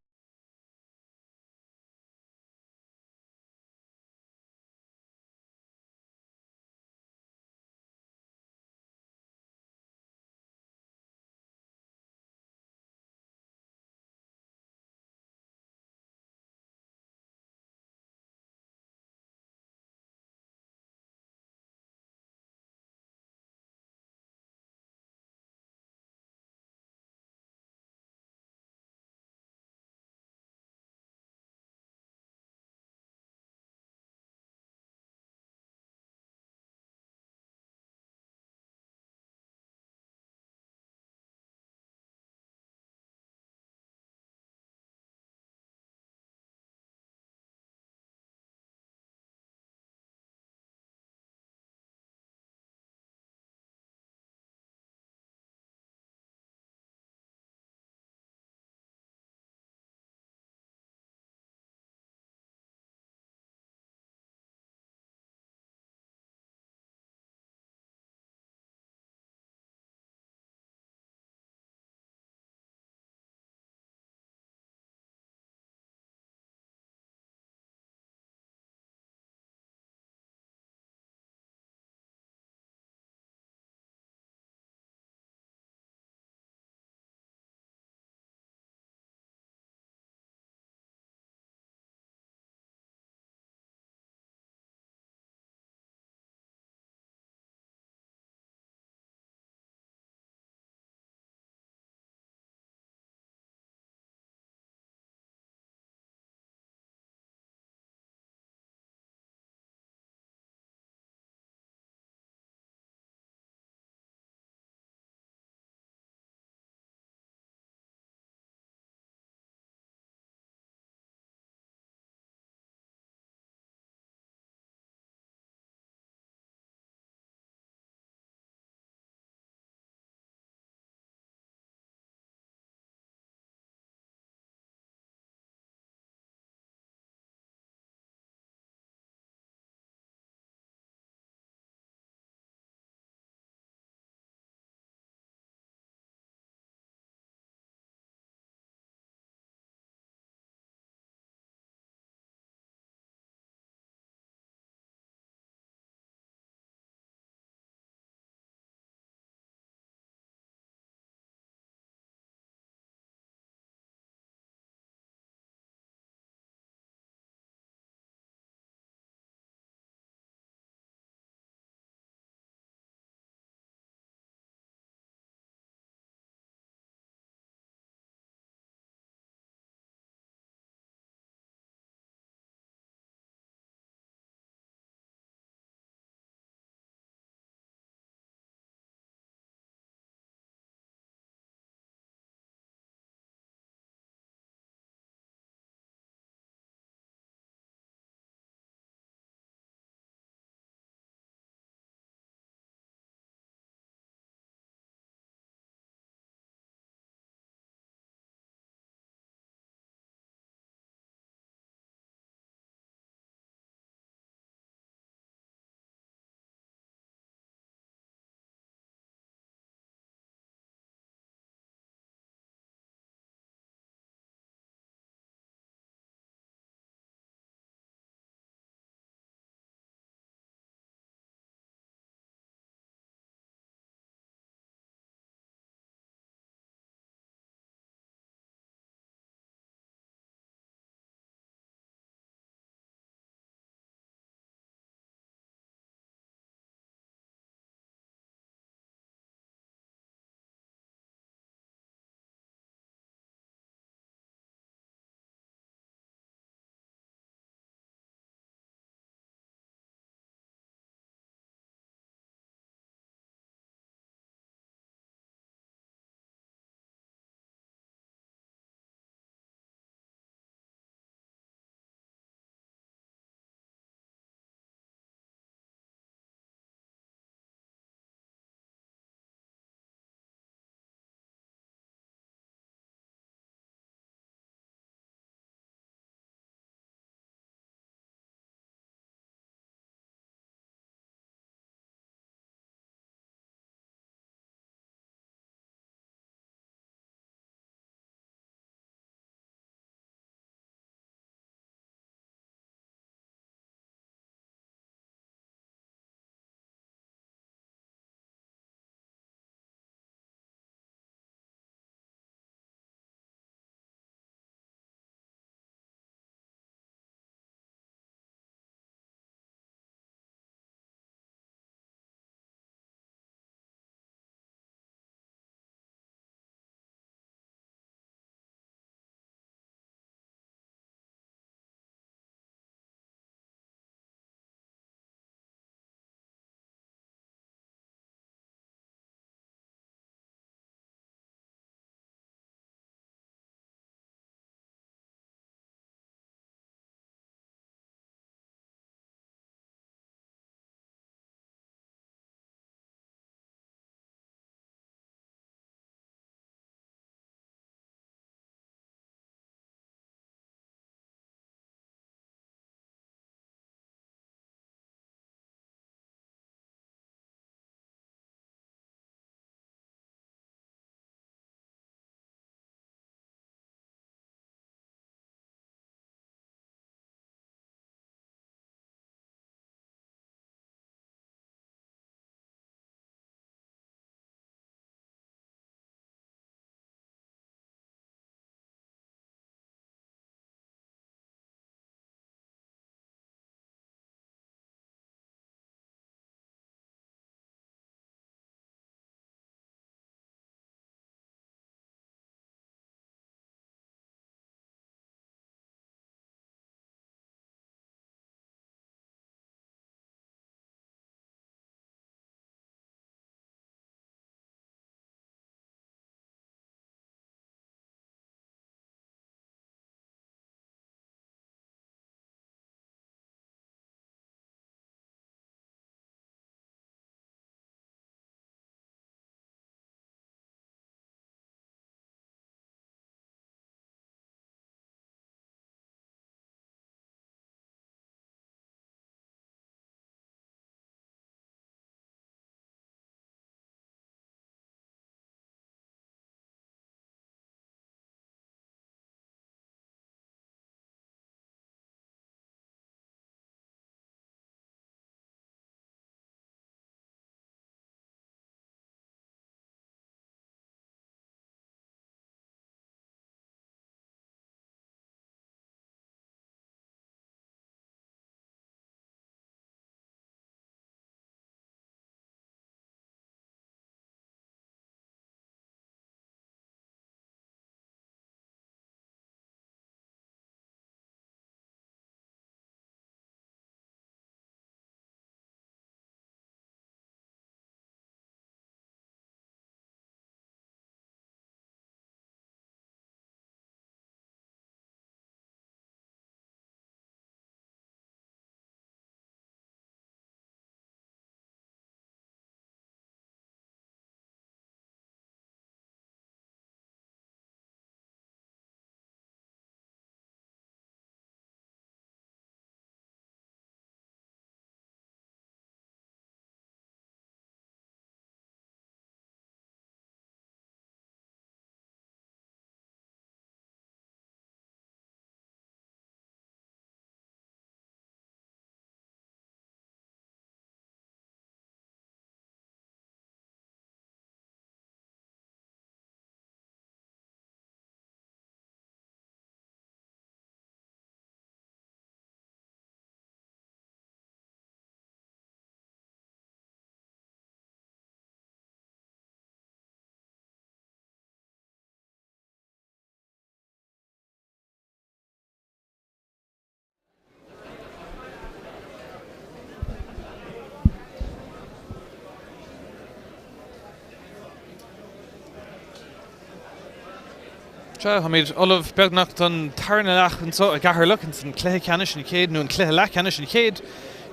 Sea, táimid ullamh beagnach don tarna leath anseo i gCeatharlach, ins an cluiche ceannais, an chéad, nó an cluiche leathcheannais, an chéad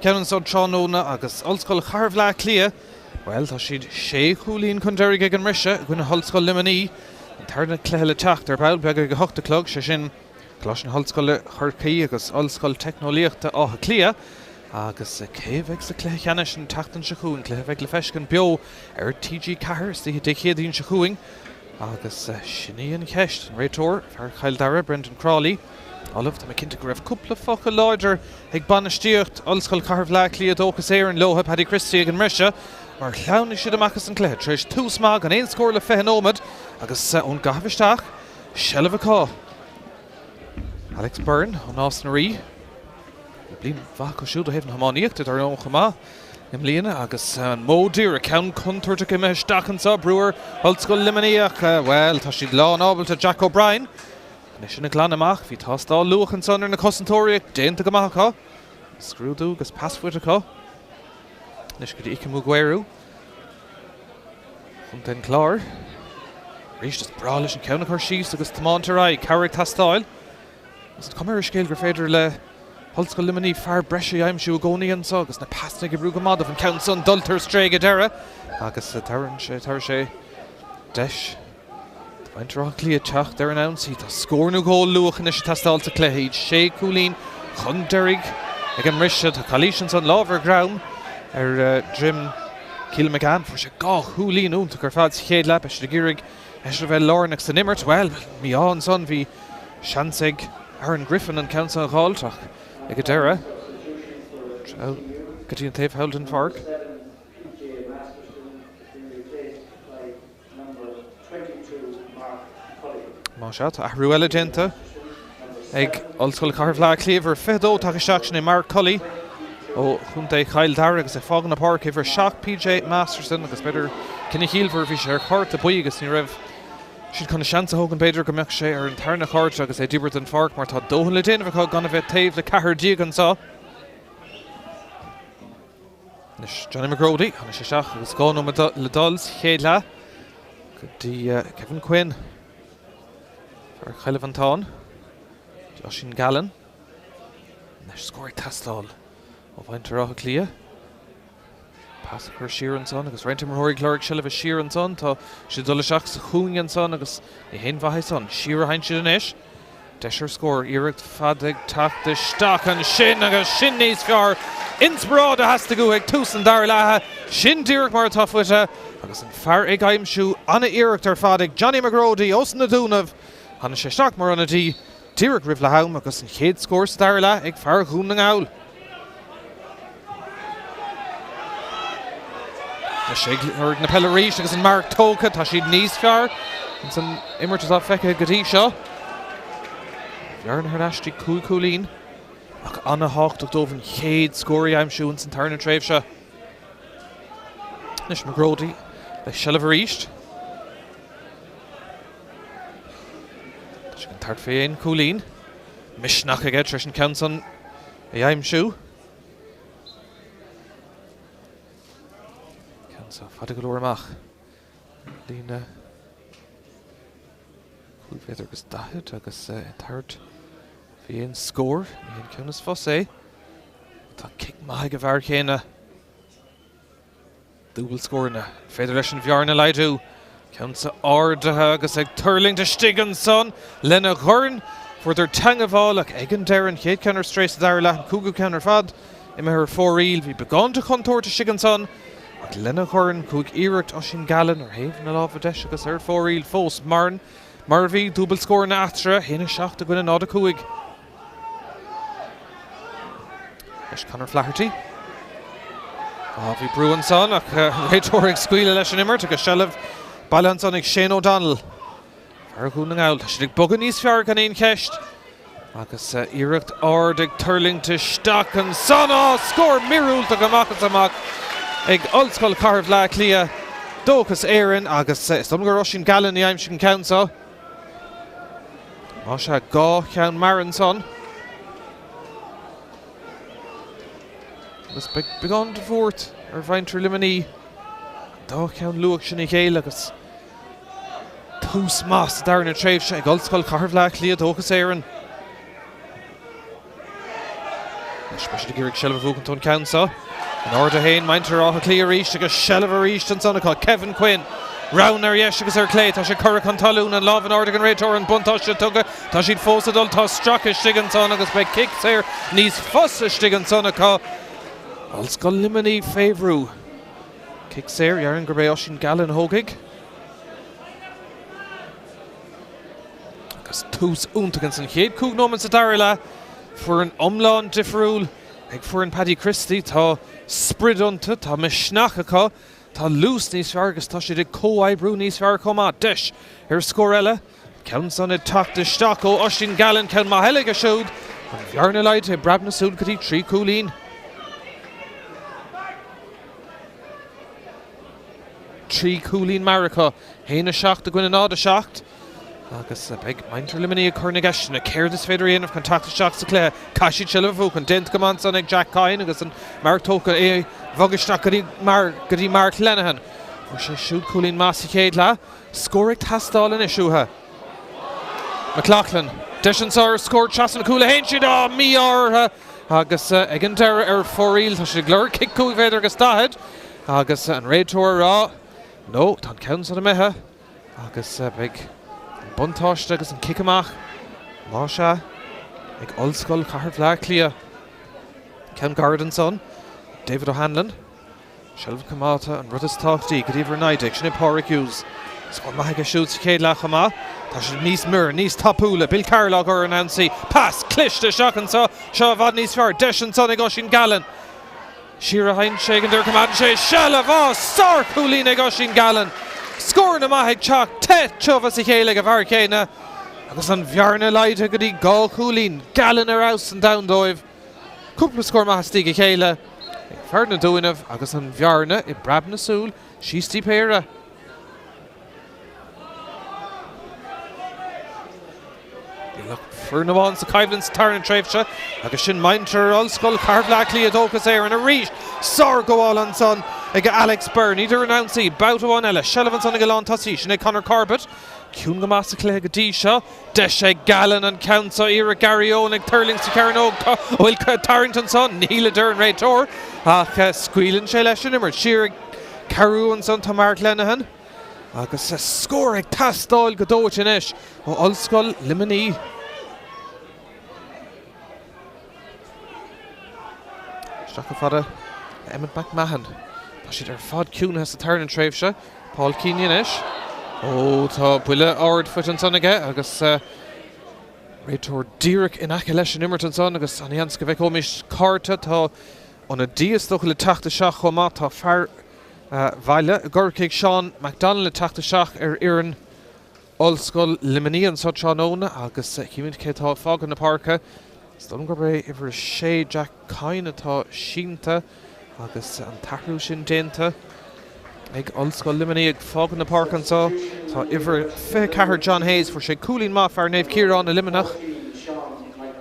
cheann anseo tráthnóna agus Ollscoil Chathair Bhaile Átha Cliath, bhuel, tá siad sé chúilín chun deiridh ag an mbriseadh i gcoinne Ollscoil Luimnigh. An tarna cluiche le teacht ar ball beag ag a hocht a chlog, sé sin Coláiste na hOllscoile Chorcaí agus Ollscoil Teicneolaíochta Átha Cliath. Agus cé a bheidh sa chluiche ceannais an tseachtain seo chugainn, cluiche a bheidh le feiscint beo ar TG4 istoíche Dé Céadaoin seo chugainn? Agus sin í an cheist. An réiteoir, fear Chill Dara, Brendan Crawley, ullamh, tá mé cinnte go raibh cúpla focal láidir ag bainistíocht Ollscoil Chathair Bhaile Átha Cliath, Dóchas Éireann leo, Paddy Christie ag an mbriseadh, mar shleamhnaigh siad amach as an gcluiche tar éis tús maith gan aon scór le 20 nóiméad agus ón gcaitheamh isteach, seilbh acu. Alex Byrne ó Nás na Rí. Bhí bliain mhaith acu siúd ó thaobh na hiománaíochta dar ndóigh chomh maith i mbliana agus an modh díreach, ceann contúirteach imithe isteach anseo, brú ar Ollscoil Luimnigh ach, bhuel, tá siad lán ábalta Jack O'Brien é sin a ghlanadh amach. Bhí tástáil luath ansan ar na cosantóirí ach déanta go maith acu. Scrúdú agus pas faighte acu. Anois go dtí Ikem Ugwueru. Contae an Chláir. Arís is breá leis an ceann a chur síos agus tiomáint ar aghaidh. Cabhair ag teastáil. Agus an chuma ar an scéal gur féidir le hOllscoil Luimnigh fear breise a aimsiú i gcónaí anseo agus na pasanna ag oibriú go maith dóibh. An ceann san dulta ar strae ag an deireadh agus tabharann sé, tabharfaidh sé deis do mhuintir Átha Cliath teacht ar an ionsaí. Tá scór nó dhó luath anois ag teastáil sa chluiche. Iad sé chúilín chun deiridh ag an mbriseadh. Tá calaois ansan, lámh ar dhroim ar dhroim Keelan McGann. Fuair sé dhá chúilín iontach ar fad sa chéad leath. Beidh siad ag iarraidh eisean a bheith lárnach san imirt. Bhuel, mí-ádh ansan, bhí seans ag Aaron Griffin an ceann san a dh'fháilt ach ag an deireadh, go dtí an taobh thall den pháirc. Más ea, tá athrú eile déanta ag Ollscoil Chathair Bhaile Átha Cliath. Uimhir 22 tagtha isteach, sin é Mark Cully ó Chontae Chill Dara agus é fágann na páirce uimhir 7 PJ Masterson agus b'fhéidir cinneadh ciallmhar bhí sé ar chárta buí agus ní raibh siad chun seans a thógaint b'fhéidir go mbeadh sé ar an tarna chárta agus é díbeartha den pháirc mar tá dóthain le déanamh acu gan a bheith taobh le 14 anseo. Anois Johnny McGrody, tháinig sé isteach agus 2 nóiméad le dul sa chéad leath go dtí Kevin Quinn. Fear Chill Mhantáin, Oisín Gallen. Anois scór ag teastáil ó mhuintir Átha Cliath. Pas a chur siar ansan agus roinnt imreoirí ag lorg seilbhe siar ansan. Tá siad ag dul isteach sa chúinne ansan agus ní haon mhaith é san. Siar a théann siad anois. Deis ar scór, iarracht fada ag teacht isteach ansin agus sin níos fearr. Inspioráid a theastaigh uathu ag tús an dara leatha. Sin díreach mar atá faighte agus an fear ag aimsiú. An-iarracht ar fad ag Johnny McGrody ós na Dúnaibh. Tháinig sé isteach mar ionadaí díreach roimh leath am agus an chéad scór sa dara leath ag fear Dhún na nGall. Tá sé ag lorg na peile arís agus an marc tógtha. Tá siad níos fearr ins an imirt atá feicthe go dtí seo. Bearna thar n-ais dtí 5 chúilín ach an-thábhachtach dóibh an chéad scór a aimsiú ins an tarna tréimhse. Anois McGrody le seilbh arís. Tá sé chun tabhairt fé aon chúilín. Misneach aige tar éis an ceann san a aimsiú. Ceann seo fada go leor amach. Líne 5 mhéadar agus 40 agus tabhairt faoi aon scór. Ní hé an ceann is fusa é. Tá cic maith ag an bhfear chéanna. Dúbailt scóranna. An féidir leis an bhearna a laghdú? Ceann seo ardaithe agus ag tuirlingt istigh ansan lena dhorn. Fuaireadar teangmháil ach ag an deireadh, an chéad cheann ar strae sa dara leath, an cúigiú ceann ar fad imithe ar fóraoil. Bhí beagán de chontúirt istigh ansan ach lena dhorn, chuaigh iarracht Oisín Gallen ar thaobh na láimhe deise agus ar fóraoil fós. Mar a bhí, dúbailt scóranna eatarthu, 1-7 i gcoinne 0-5. Leis Conor Flaherty. Á, bhí brú ansan ach réiteoir ag scaoileadh leis an imirt agus seilbh bailithe ansan ag Shane O'Donnell. Fear Dhún na nGall. Tá siad ag bogadh níos fearr gan aon cheist. Agus iarracht ard ag tuirlingt isteach ansan. Á, scór míorúilteach amach is amach ag Ollscoil Chathair Bhaile Átha Cliath, Dóchas Éireann agus is dóigh liom gur Oisín Gallen a d'aimsigh an ceann seo. Más ea, 2 cheann mear ansan. Agus beidh beagán de bhuairt ar mhuintir Luimnigh an dá cheann luath sin a ghéilleadh agus Tús maith sa darna tréimhse ag Ollscoil Chathair Bhaile Átha Cliath, Dóchas Éireann. Anois beidh siad ag iarraidh seilbh a bhuachaint ón ceann seo. In airde a théann muintir Átha Cliath arís agus seilbh arís ansan acu. Kevin Quinn. Roghna ar dheis agus ar clé. Tá sé curtha chun talún. An lámh in airde ag an réiteoir. An buntáiste tugtha. Tá siad fós ag dul. Tá stracadh istigh ansan agus beidh cic saor níos fusa istigh ansan acu. Ollscoil Luimnigh fé bhrú. Cic saor. Déarfainn gurb é Oisín Gallen a thógfaidh. Agus tús iontach ins an chéad 5 nóiméad sa dara leath. Foireann iomlán difriúil ag foireann Paddy Christie. Tá sprid iontu, tá misneach acu, tá luas níos fearr agus tá siad ag comhoibriú níos fearr chomh maith. Deis ar scór eile. Ceann san ag teacht isteach ó Oisín Gallen, ceann maith eile aige siúd. An bhearna laghdaithe i bpreab na súl go dtí 3 chúilín. 3 chúilín mear acu, 1, 7 i gcoinne 0, 7, agus beidh muintir Luimnigh ag cur na gceisteanna, céard is féidir a dhéanamh chun teacht isteach sa chluiche? Caithfidh siad seilbh a bhuachan. Déanta go maith ansan ag Jack Coyne agus an marc tógtha, é ag bogadh isteach go dtí go dtí Mark Lenihan. Fuair sé siúd cúilín maith sa chéad leath. Scór ag teastáil anois uathu. McLaughlin, deis anseo ar scór trasna na cúl a théann siad, á, mí-ádh orthu agus ag an deireadh ar fóraoil. Tá siad ag lorg cic 5 mhéadar agus 40 agus an réiteoir ag rá no, tá an ceann san imithe agus beidh an buntáiste agus an cic amach, más ea, ag Ollscoil Chathair Bhaile Átha Cliath. Ceann gairid ansan, David O'Hanlon. Seilbh coimeádta an rud is tábhachtaí go dtí uimhir 19, sin é Pádraig Hughes. Scór maith aige siúd sa chéad leath chomh maith. Tá siad níos mire, níos tapúla. Bill Carroll á gcur ar an ionsaí. Pas cliste isteach anseo. Seo i bhfad níos fearr. Deis ansan ag Oisín Gallen. Siar a théann sé ag an deireadh coimeádann sé seilbh. Á, sárchúilín ag Oisín Gallen. Scóranna maith ag teacht te tiubh as a chéile ag an bhfear céanna. Agus an bhearna laghdaithe go dtí 2 chúilín. Gallen ar fheabhas an domhain dóibh. Cúpla scór maith istigh a chéile ag fear na Dúnaibh agus an bhearna i bpreab na súl síos dtí péire. Níl ach foireann amháin sa choimhlint sa tarna tréimhse agus sin muintir Ollscoil Chathair Bhaile Átha Cliath Dóchas Éireann arís. Sárghabháil ansan ag Alex Byrne. Idir an ionsaí, babhta amháin eile, seilbh ansan ag an lántosaí, sin é Conor Corbett. Ciúin go maith sa chluiche go dtí seo. Deis ag Gallen an ceann seo iarraidh Gary Owen ag tuirlingt sa chearnóg. An bhfuil tarraingt ansan? Níl a deir an réiteoir ach scaoileann sé leis an imirt. Siar ag cabhrú ansan tá Mark Lenihan agus scór ag teastáil go dóite anois ó Ollscoil Luimnigh. Isteach go fada le Emmet McMahon. Tá siad ar fad ciúnaithe sa tarna tréimhse. Paul Keaney anois. Ó, tá buille ard faighte ansan aige agus réiteoir díreach in aice leis an imirt ansan agus an-sheans go bhfeicfimid cárta. Tá ionadaí is dócha le teacht isteach chomh maith. Tá fear Bhaile i gCorcaigh, Seán McDonnell le teacht isteach ar fhoireann Ollscoil Luimnigh anseo tráthnóna agus címid cé atá ag fágáil na páirce. Is dóigh liom gurb é uimhir 6 Jack Coyne atá sínte agus an t-athrú sin déanta ag Ollscoil Luimnigh ag fágáil na páirce anseo. Tá uimhir 24 John Hayes, fuair sé cúilín maith fear Naomh Ciarán i Luimneach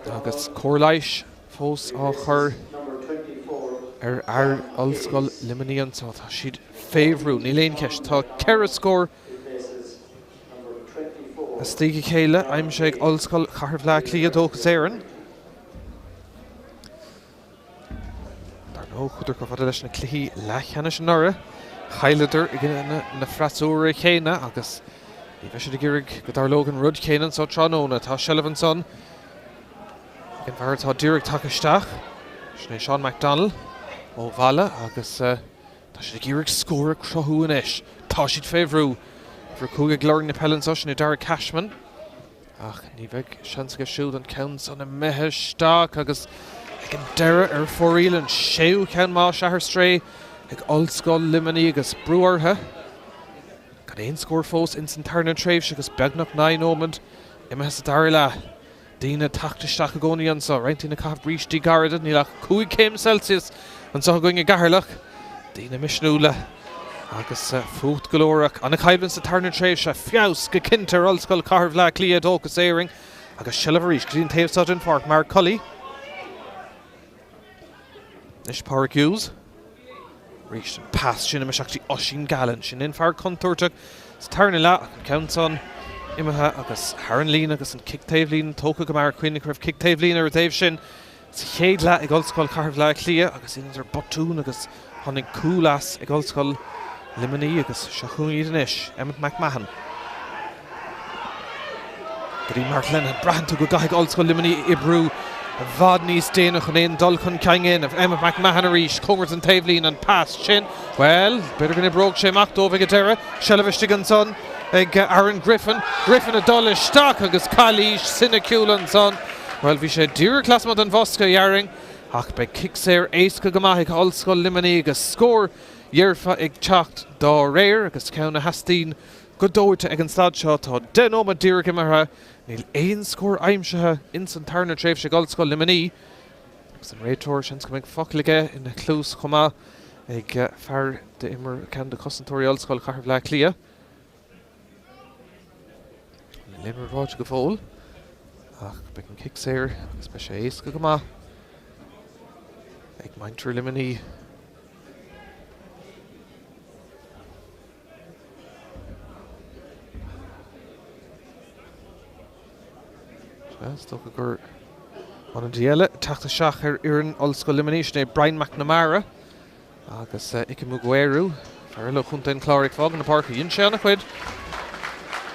agus cóir leighis fós á chur ar fhear Ollscoil Luimnigh anseo. Tá siad fé bhrú, níl aon cheist. Tá ceithre scór Istigh a chéile, aimsithe ag Ollscoil Chathair Bhaile Átha Cliath, Dóchas Éireann. Dar ndóigh, chuadar chomh fada leis na cluichí leathcheannais anuraidh. Chailleadar i gcoinne na freasúra chéanna agus ní bheidh siad ag iarraidh go dtarlódh an rud céanna anseo tráthnóna. Tá seilbh ansan ag an bhfear atá díreach tagtha isteach, sin é Seán McDonnell ó Mhala agus Tá siad ag iarraidh scór a chruthú anois. Tá siad fé bhrú. Uimhir 5 ag lorg na peile anseo, sin é Darragh Cashman. Ach ní bheidh seans aige siúd an ceann san imithe isteach agus ag an deireadh ar fóraoil an séú ceann más ea ar strae ag Ollscoil Luimnigh agus brú orthu. Gan aon scór fós ins an tarna tréimhse agus beagnach 9 nóiméad imithe sa dara leath. Daoine ag teacht isteach i gcónaí anseo, roinnt daoine ag caitheamh brístí gairide, níl ach 5 céim Celsius anseo againn i gCeatharlach. Daoine misniúla agus fuacht go leor ach an-choimhlint sa tarna tréimhse. Feabhas go cinnte ar Ollscoil Chathair Bhaile Átha Cliath, Dóchas Éireann agus seilbh arís go dtí an taobh seo den pháirc. Mark Cully. Anois Pádraig Hughes. Arís an pas sin imithe isteach go dtí Oisín Gallen. Sin an fear contúirteach. Sa tarna leath, an ceann san imithe agus thar an líne agus an cic taobhlíne tógtha go mear. Cuimhnigh go raibh cic taobhlíne ar an dtaobh sin sa chéad leath ag Ollscoil Chathair Bhaile Átha Cliath agus dheineadar botún agus tháinig cúl as ag Ollscoil Luimnigh agus seo chugainn iad anois, Emmet McMahon. Go dtí Mark Lenihan. Braitheann tú go gcaithfidh Ollscoil Luimnigh oibriú i bhfad níos déine chun aon dul chun cinn a dhéanamh. Emmet McMahon arís, cóngar don taobhlíne, an pas sin, bhuel, b'fhéidir go n-oibreoidh sé amach dóibh ag an deireadh. Seilbh istigh ansan ag Aaron Griffin. Griffin ag dul isteach agus calaois soiniciúil ansan. Bhuel, bhí sé díreach lasmuigh den bhosca, dhéarfainn, ach beidh cic saor éasca go maith ag Ollscoil Luimnigh agus scór dhearfa ag teacht dá réir agus ceann a theastaíonn Go dóite ag an staid seo, tá 10 nóiméad díreach imeartha, níl aon scór aimsithe ins an tarna tréimhse ag Ollscoil Luimnigh agus an réiteoir, seans go mbeidh focal aige ina chluas chomh maith ag fear d'imir ceann de chosantóirí Ollscoil Chathair Bhaile Átha Cliath. Níl aon rud ráite go fóill ach beidh an cic saor agus beidh sé éasca go maith ag muintir Luimnigh. Sea, is dócha gur ionadaí eile ag teacht isteach ar fhoireann Ollscoil Luimnigh, sin é Brian McNamara agus Ikem Ugwueru, fear eile ó Chontae an Chláir ag fágaint na páirce. Dhein sé an-chuid.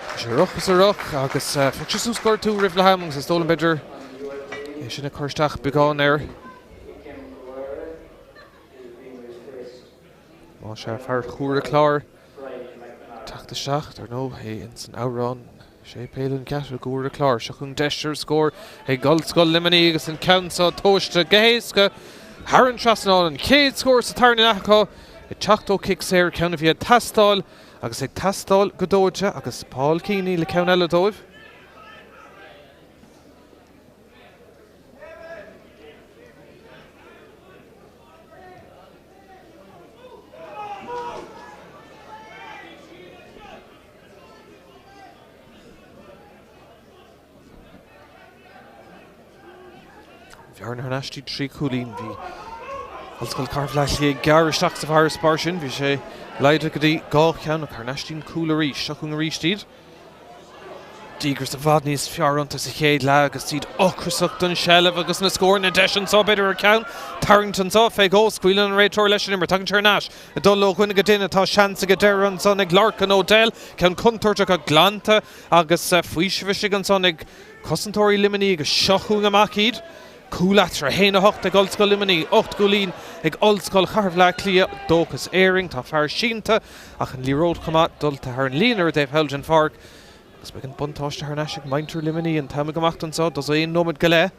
Bhí sé ar rith is ar rith agus phioc sé suas gortú roimh leath am agus is dóigh liom b'fhéidir é sin ag cur isteach beagán air. Más ea, fear Chuar an Chláir ag teacht isteach, dar ndóigh, é ins an amhrán Séipéal an Gheata i gCuar an Chláir. Seo chugainn deis ar scór ag Ollscoil Luimnigh agus an ceann seo tomhaiste go héasca thar an trasnán. An chéad scór sa tarna leath acu ag teacht ó chic saor, ceann a bhí ag teastáil agus ag teastáil go dóite agus Paul Keaney le ceann eile dóibh. Bhearna thar n-ais 3 chúilín. Bhí Ollscoil Chathair Bhaile Átha Cliath ag gearradh isteach sa bhfarasbarr sin. Bhí sé laghdaithe go dtí 2 cheann ach thar n-ais dtí an cúl arís. Seo chugainn arís iad. Díograis i bhfad níos fearr iontu sa chéad leath agus iad ocrasach don tseilbh agus na scóranna. Deis anseo b'fhéidir ar cheann tarraingt anseo fé dhó. Scaoileann an réiteoir leis an imirt. Tagann sé thar n-ais. Ag dul ó dhuine go duine. Tá seans ag an deireadh ansan ag Lorcan O'Dell. Ceann contúirteach ach glanta agus faoiseamh istigh ansan ag cosantóirí Luimnigh agus seo chugainn amach iad. Cúl eatarthu, 1, 8 ag Ollscoil Luimnigh, 8 gcúilín ag Ollscoil Chathair Bhaile Átha Cliath, Dóchas Éireann. Tá fear sínte ach an liathróid chomh maith dulta thar an líne ar an dtaobh thall den pháirc agus beidh an buntáiste thar n-ais ag muintir Luimnigh an t-am ag imeacht anseo dos aon nóiméad go leith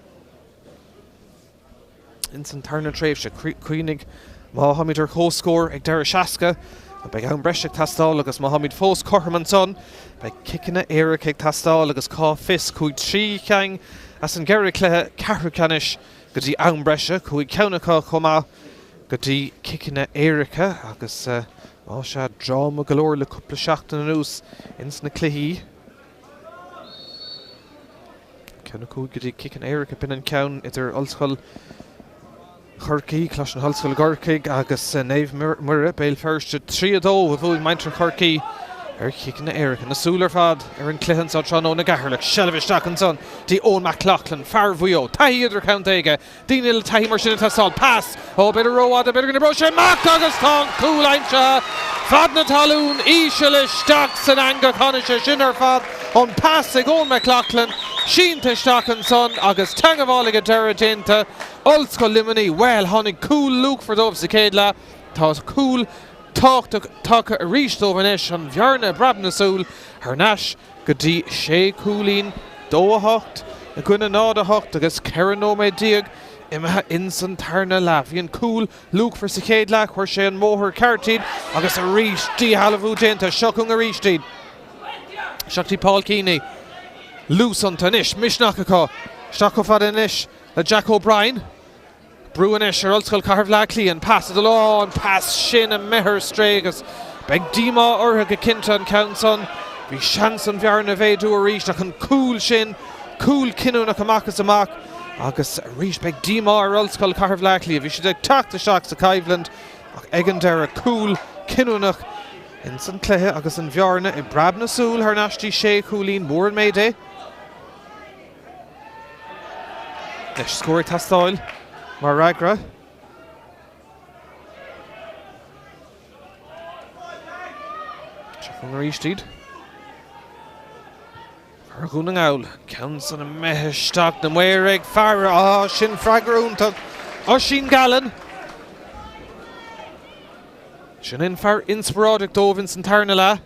ins an tarna tréimhse. Cuimhnigh má tháimid ar comhscór ag deireadh 60, beidh am breise ag teastáil agus má tháimid fós cothrom ansan, beidh ciceanna éirice ag teastáil agus cá bhfios, chuaigh 3 cheann as an gceithre chluiche ceathrú ceannais go dtí am breise, chuaigh ceann acu chomh maith go dtí ciceanna éirice agus más ea, dráma go leor le cúpla seachtain anuas ins na cluichí. Ceann a chuaigh go dtí ciceanna éirice, b'in an ceann idir Ollscoil Chorcaí, Coláiste na hOllscoile i gCorcaigh agus Naomh Muire, Béal Feirste. 3, 2 a bhuaigh muintir Chorcaí ar chiceanna éirice. Na súile ar fad ar an chluiche anseo tráthnóna i gCeatharlach. Seilbh isteach ansan dtí Eoin McLaughlin, fear Mhaigh Eo. Taithí idirchontae aige. Daoine le taithí mar sin ag teastáil. Pas! Ó, b'fhéidir rófhada, b'fhéidir go n-oibreoidh sé amach agus tá an cúl aimsithe. Fad na talún, íseal isteach san eangach. Tháinig sé sin ar fad ón pas ag Eoin McLaughlin. Sínte isteach ansan agus teagmháil ag an deireadh déanta. Ollscoil Luimnigh, bhuel, tháinig cúl luachmhar dóibh sa chéad leath. Tá cúl tábhachtach tagtha arís dóibh anois, an bhearna i bpreab na súl thar n-ais go dtí sé chúilín, 2, 8 i gcoinne 0, 8 agus 14 nóiméad imithe ins an tarna leath. Bhí an cúl luachmhar sa chéad leath, chuir sé an mbóthar ceart iad agus arís díshealbhú déanta. Seo chugainn arís iad. Isteach dtí Paul Keaney. Luas iontu anois, misneach acu. Isteach chomh fada anois le Jack O'Brien. Brú anois ar Ollscoil Chathair Bhaile Átha Cliath, an pas ag dul, ó, an pas sin imithe ar strae agus beidh díomá orthu go cinnte an ceann san. Bhí seans an bhearna a mhéadú arís ach an cúl sin, cúl cinniúnach amach is amach agus arís beidh díomá ar Ollscoil Chathair Bhaile Átha Cliath. Bhí siad ag teacht isteach sa choimhlint ach ag an deireadh, cúl cinniúnach. Ins an cluiche agus an bhearna i bpreab na súl thar n-ais dtí sé chúilín, mór an méid é. Anois scór ag teastáil mar fhreagra. Seo chugainn arís iad. Fear Dhún na nGall, ceann san imithe isteach, na maoir ag faire, á, sin freagra iontach, Oisín Gallen! Sin an fear inspioráideach dóibh ins an tarna leath.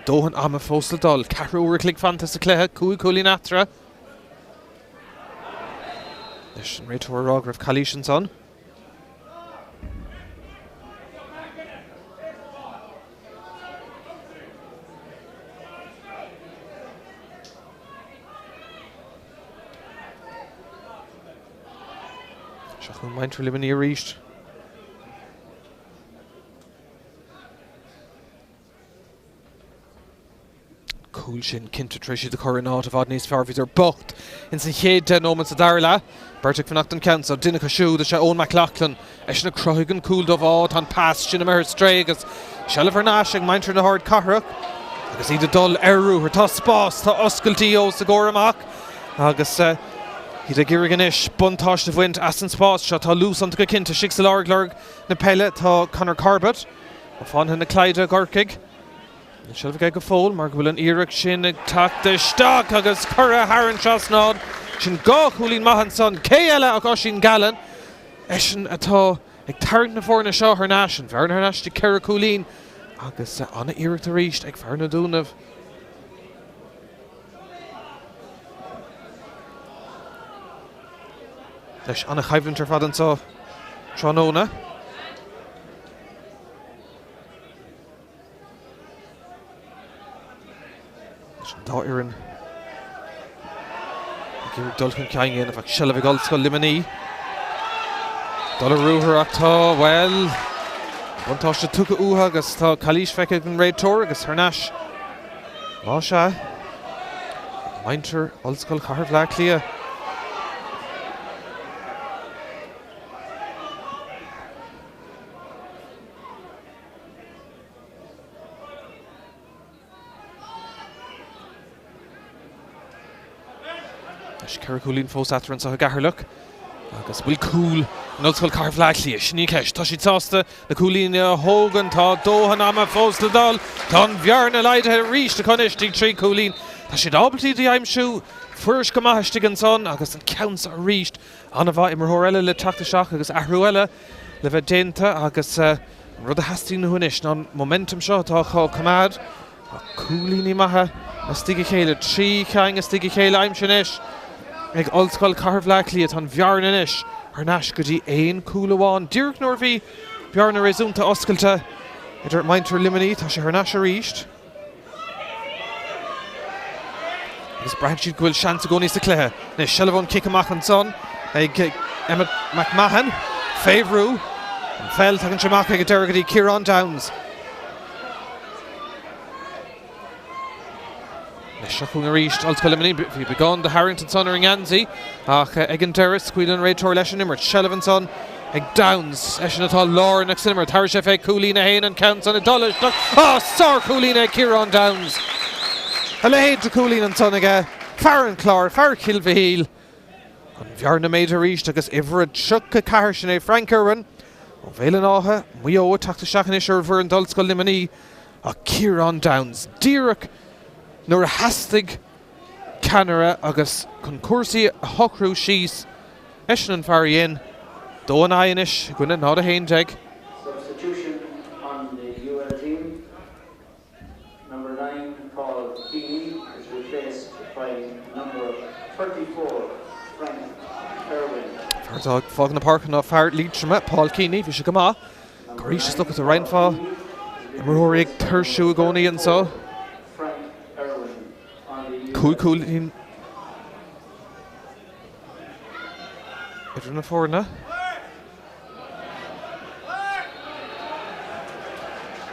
Dóthain ama fós le dul, ceathrú uair a chloig fanta sa chluiche, 5 chúilín eatarthu. Anois an réiteoir ag rá go raibh calaois ansan. Seo chugainn muintir Luimnigh arís. Cúl sin cinnte tar éis iad a chur in áit i bhfad níos fearr. Bhíodar bocht ins an chéad 10 nóiméad sa dara leath. Beirt ag fanacht don cheann so. Duine acu siúd is ea Eoin McLaughlin. Eisean a chruthaigh an cúl dóibh. Á, tá an pas sin imithe ar strae agus seilbh thar n-ais ag muintir na hArdchathrach agus iad ag dul ar ruathar. Tá spás, tá oscailtí os a gcomhair amach agus iad ag iarraidh anois buntáiste a bhaint as an spás seo. Tá luas iontu go cinnte. Istigh sa lár ag lorg na peile tá Conor Corbett ó Fánaithe na Clyde i gCorcaigh. Níl seilbh aige go fóill mar go bhfuil an iarracht sin ag teacht isteach agus curtha thar an trasnán. Sin 2 chúilín maith ansan. Cé eile ach Oisín Gallen? Eisean atá ag tarraingt na foirne seo thar n-ais. An bhearna thar n-ais de 4 chúilín agus an-iarracht arís ag fear na Dúnaibh. Anois an-choimhlint ar fad anseo tráthnóna. Leis an dá fhoireann ag iarraidh dul chun cinn a dhéanamh ach seilbh ag Ollscoil Luimnigh. Dul ar ruathar ach tá, bhuel, buntáiste tugtha uathu agus tá calaois feicthe ag an réiteoir agus thar n-ais, más ea, ag muintir Ollscoil Chathair Bhaile Átha Cliath. Anois 4 chúilín fós eatarthu anseo i gCeatharlach agus bhfuil cúl in Ollscoil Chathair Bhaile Átha Cliath? Sin í an cheist. Tá siad sásta na cúilíní a thógaint. Tá dóthain ama fós le dul. Tá an bhearna laghdaithe arís acu anois dtí 3 chúilín. Tá siad ábalta iad a aimsiú. Fuiris go maith istigh ansan agus an ceann seo arís. An-mhaith. Imreoir eile le teacht isteach agus athrú eile le bheith déanta agus an rud a theastaíonn uathu anois ná an momentum seo atá acu a choimeád. Tá cúilíní maithe istigh a chéile, 3 cheann istigh a chéile aimsithe anois ag Ollscoil Chathair Bhaile Átha Cliath. Tá an bhearna anois thar n-ais go dtí aon chúl amháin. Díreach nuair a bhí bearna réasúnta oscailte idir muintir Luimnigh, tá sé thar n-ais arís. Agus braitheann siad go bhfuil seans i gcónaí sa chluiche. Anois, seilbh ón chic amach ansan ag Emmet McMahon. Fé bhrú. An pheil, tagann sé amach ag an deireadh go dtí Ciarán Downes. Anois seo chugainn arís Ollscoil Luimnigh. Bhí beagán de tharraingt ansan ar an ngeansaí ach ag an deireadh scaoil an réiteoir leis an imirt. Seilbh ansan ag Downes, eisean atá lárnach san imirt. Thabhair sé fé chúilín a haon, an ceann san ag dul isteach. Á, sár-chúilín ag Ciarán Downes! A leithéid de chúilín ansan aige. Fear an Chláir, fear Chill Mhichíl. An bhearna méadaithe arís agus uimhir a 34, sin é Frank Irwin ó Bhéal an Átha, Maigh Eo, ag teacht isteach anois ar an bhfoireann d'Ollscoil Luimnigh. Ach Ciarán Downes, díreach nuair a theastaigh ceannaire agus chun cúrsaí a shocrú síos, eisean an fear a dhein. 2 in aghaidh anois i gcoinne 0-11. Substitution on the UL team, number 9 Paul Keaney is replaced by number 34 Frank Irwin. Fear atá ag fágáil na páirce ná fear Liatroma, Paul Keaney. Bhí sé go maith. Arís is dócha tá roinnt mhaith imreoirí ag tuirsiú i gcónaí anseo. 5 chúilín idir na foirne.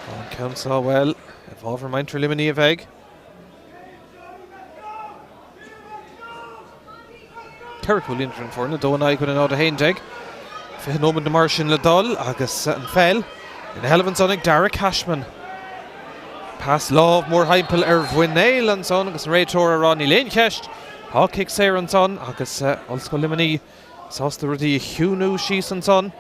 An ceann seo, bhuel, i bhfabhar muintir Luimnigh a bheidh. 4 chúilín idir na foirne, 2 in aghaidh 0-11. 20 nóiméad nó mar sin le dul agus an pheil. Ina sheilbh ansan ag Darragh Cashman. Pas lámh mórthimpeall ar mhuinéal ansan agus an réiteoir ag rá níl aon cheist. Tá cic saor ansan agus Ollscoil Luimnigh sásta rudaí a chiúnú síos ansan.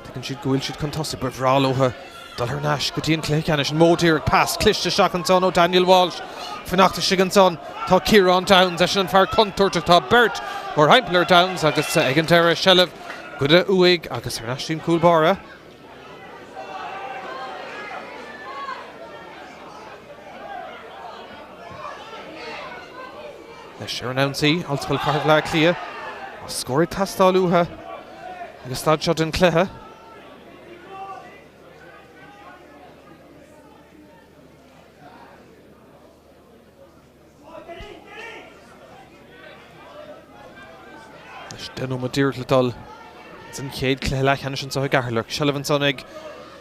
Tuigeann siad go bhfuil siad chun tosaigh. Ba bhreá leo dul thar n-ais go dtí an cluiche ceannais. An modh díreach pas cliste isteach ansan ó Daniel Walsh. Fanacht istigh ansan tá Ciarán Downes, eisean an fear contúirteach. Tá beirt mórthimpeall ar Downes agus ag an deireadh seilbh goidte uaidh agus thar n-ais dtí'n cúl báire. Anois ar an ionsaí, Ollscoil Chathair Bhaile Átha Cliath, tá scór ag teastáil uathu ag an staid seo den chluiche. Anois 10 nóiméad díreach le dul san chéad chluiche leathcheannais anseo i gCeatharlach. Seilbh ansan ag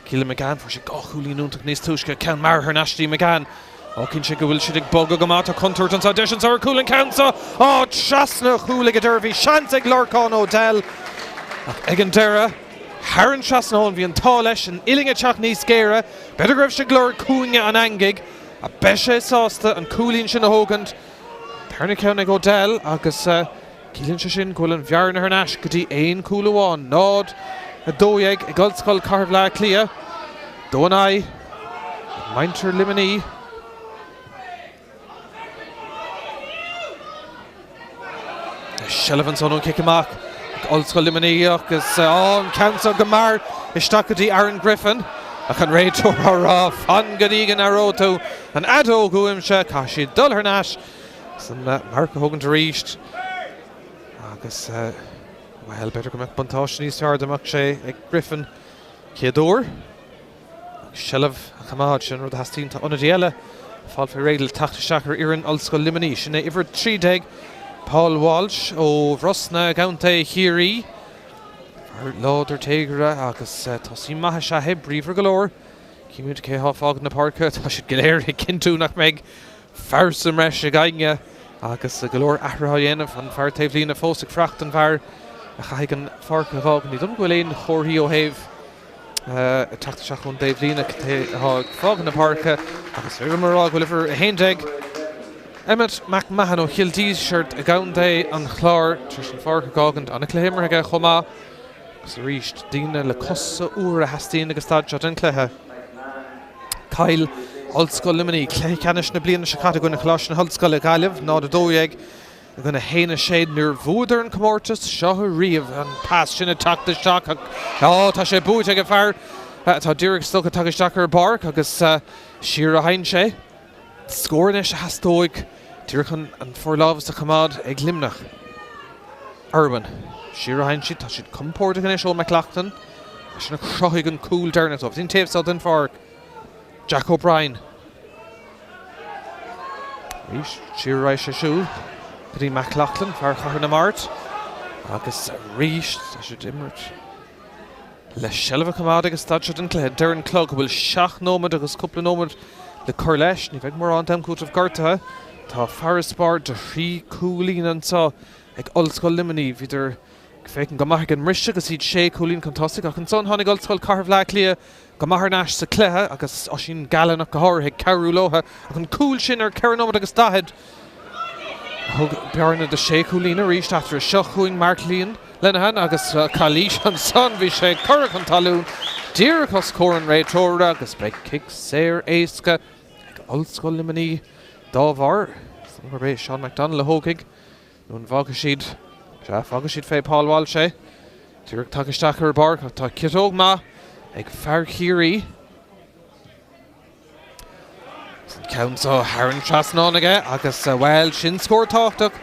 Keelan McGann. Fuair sé 2 chúilín iontach níos túisce. Ceann mear thar n-ais dtí McGann. Ó cinnte go bhfuil siad ag bogadh go maith. Tá contúirt anseo. Deis anseo ar chúl an ceann seo. Á, trasna a chúl ag an deireadh. Bhí seans ag Lorcán O'Dell ach ag an deireadh, thar an trasnán, bhí an t-ádh leis an uillinn ag teacht níos géire. B'fhéidir go raibh sé ag lorg cúinne an eangaigh. Ach beidh sé sásta an cúilín sin a thógaint. Tarna ceann ag O'Dell agus ciallaíonn sé sin go bhfuil an bhearna thar n-ais go dtí aon chúl amháin. 0, 12 ag Ollscoil Chathair Bhaile Átha Cliath. Dó in aghaidh ag muintir Luimnigh. Seilbh ansan ón chic amach ag Ollscoil Luimnigh agus an ceann seo go mear isteach go dtí Aaron Griffin ach an réiteoir á rá fan go dtí go n-aireoidh tú an fheadóg uaimse, caithfidh siad dul thar n-ais san marc a thógaint arís agus bhuel b'fhéidir go mbeadh buntáiste níos fearr dá mbeadh sé ag Griffin chéad uair. Seilbh a choimeád, sin an rud a theastaíonn. Tá ionadaí eile ag fáil faoi réir le teacht isteach ar fhoireann Ollscoil Luimnigh. Sin é uimhir 13, Paul Walsh ó Bhrosna i gContae Chiarraí. Fear láidir téagartha agus tosaí maith is ea é, bríomhar go leor. Címid cé atá ag fágaint na páirce. Tá siad go léir ag cinntiú nach mbeidh fear sa mbreis ag éinne agus go leor athruithe á dhéanamh. An fear taobhlíne fós ag fuireacht don bhfear a chaithfidh an pháirc a fhágaint. Ní dóigh liom go bhfuil aon chomharthaí ó thaobh ag teacht isteach ón dtaobhlíne cé atá ag fágaint na páirce agus féidir liom a rá go bhfuil uimhir 11, Emmet McMahon ó Chill Dísirt i gContae an Chláir tar éis an pháirc a fhágaint. An-chluiche imeartha aige chomh maith agus arís daoine le cosa úra a theastaíonn ag an staid seo den chluiche. Chaill Ollscoil Luimnigh cluiche ceannais na bliana seo caite i gcoinne Choláiste na hOllscoile Gaillimh, 0-12. I gcoinne 1-6 níor bhuadar an comórtas seo riamh. An pas sin ag teacht isteach ach á tá sé buaite ag an fear atá díreach is dócha tagtha isteach ar an bpáirc agus siar a théann sé. Scór anois a theastóidh díreach chun an forlámhas a choimeád ag Luimneach. Irwin. Siar a théann siad. Tá siad compordach anois Eoin McLaughlin. Eisean a chruthaigh an cúl deireanach dóibh. An taobh seo den pháirc. Jack O'Brien. Arís, siar ar aghaidh sé siúd go dtí McLaughlin, fear Chathair na Mart. Agus arís, tá siad ag imirt le seilbh a choimeád ag an staid seo den chluiche. Deir an clog go bhfuil 7 nóiméad agus cúpla nóiméad le cur leis. Ní bheidh mórán d'am cúitimh gortaithe. Tá farasbarr de thrí chúilín anseo ag Ollscoil Luimnigh. Bhíodar ag féachaint go maith ag an mbriseadh agus iad sé chúilín chun tosaigh ach ansan tháinig Ollscoil Chathair Bhaile Átha Cliath go maith thar n-ais sa chluiche agus Oisín Gallen ach go háirithe ag cabhrú leo ach an cúl sin ar 4 nóiméad agus 40 a thug bearna de sé chúilín arís eatarthu. Seo chugainn Mark Lenihan agus calaois ansan, bhí sé curtha chun talún díreach os comhair an réiteora agus beidh cic saor éasca ag Ollscoil Luimnigh dá bharr. Is dócha gurb é Seán McDonnell a thógfaidh. Nó an bhfágfaidh siad? Sea, fágfaidh siad fé Paul Walsh é. Díreach tagtha isteach ar an bpáirc ach tá ciotóg maith ag fear Chiarraí. Agus an ceann seo thar an trasnán aige agus, bhuel, sin scór tábhachtach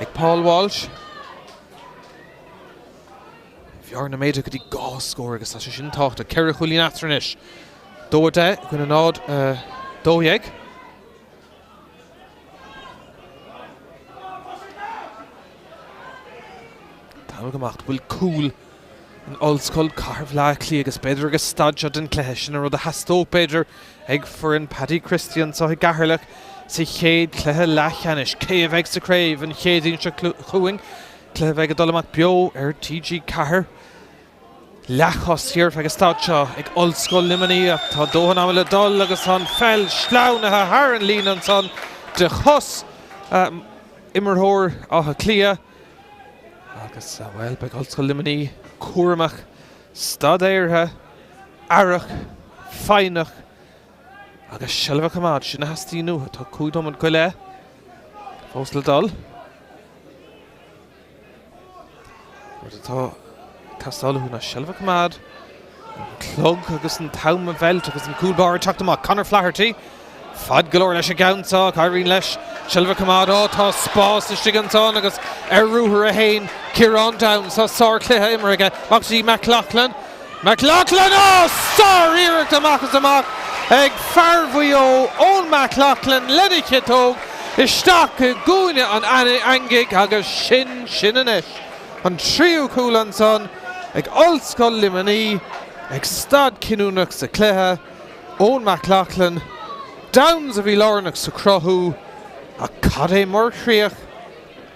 ag Paul Walsh. Bhearna méadaithe go dtí 2 scór agus tá sé sin tábhachtach. Ceithre chúilín eatarthu anois. 2 10 i gcoinne 0 12. Tamall go amach bhfuil cúl in Ollscoil Chathair Bhaile Átha Cliath agus b'fhéidir ag an staid seo den chluiche, sin an rud a theastódh b'fhéidir ag foireann Paddy Christie anseo i gCeatharlach sa chéad chluiche leathcheannais. Cé a bheidh sa chraobh an Chéadaoin seo chugainn? Cluiche a bheidh ag dul amach beo ar TG4. Leathchos thiar ag an staid seo ag Ollscoil Luimnigh ach tá dóthain ama le dul agus tá an pheil sleamhnaithe thar an líne ansan de chos imreoir Átha Cliath agus, bhuel, beidh Ollscoil Luimnigh cúramach, staidéartha, aireach, foighneach agus seilbh a choimeád. Sin a theastaíonn uathu. Tá 5 nóiméad go leith fós le dul. Rud atá ag teastáil uathu ná seilbh a choimeád, an clog agus an t-am a mheilt agus an cúl báire ag teacht amach. Conor Flaherty, fad go leor leis an gceann seo ach éiríonn leis seilbh a choimeád. Ó, tá spás istigh ansan agus ar ruathar é féin Ciarán Downes. Tá sárchluiche imeartha aige. Amach go dtí McLaughlin. McLaughlin! Ó, sár-iarracht amach is amach ag fear Mhaigh Eo, Eoin McLaughlin lena chiotóg isteach i gcúinne an eangaigh agus sin sin anois. An tríú cúl ansan ag Ollscoil Luimnigh ag staid cinniúnach sa chluiche. Eoin McLaughlin, Downes a bhí lárnach sa chruthú ach cad é mar chríoch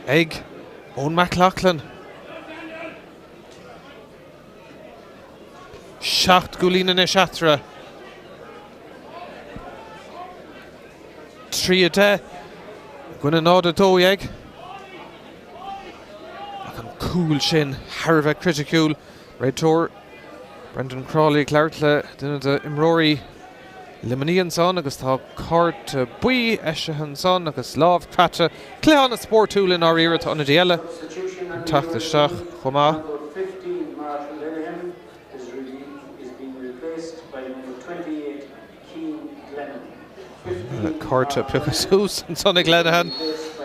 ag Eoin McLaughlin. 7 gcúilín anois eatarthu. 3, 10 i gcoinne 0, 12. Ach an cúl sin thar a bheith criticiúil. Réiteoir Brendan Crawley ag labhairt le duine d'imreoirí Luimnigh ansan agus tá cárta buí eisithe ansan agus lámh croite. Cluiche an-spórtúil i ndáiríre, tá ionadaí eile ag teacht isteach chomh maith. Cárta pioctha suas ansan ag Lenihan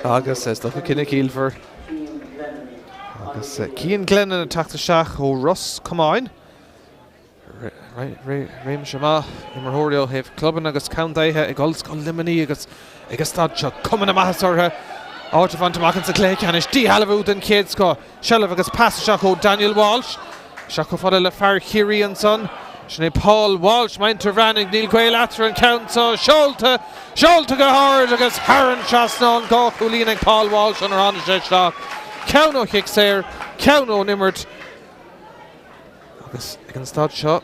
agus is dócha cinneadh ciallmhar. Agus Cian Glennon ag teacht isteach ó Ros Comáin. Réimse maith imreoirí ó thaobh clubanna agus contaetha ag Ollscoil Luimnigh agus ag an staid seo cuma na maitheasa orthu áit a bhaint amach insa chluiche ceannais. Díshealbhú den chéad scoth, seilbh agus pas isteach ó Daniel Walsh. Isteach chomh fada le fear Chiarraí ansan. Sin é Paul Walsh, Muintir Bhreathnaigh, níl gaol eatarthu an ceann seo seolta, seolta go hard agus thar an trasnán. 2 chúilín ag Paul Walsh ónar tháinig sé isteach. Ceann ó chic saor, ceann ón imirt. Agus ag an staid seo,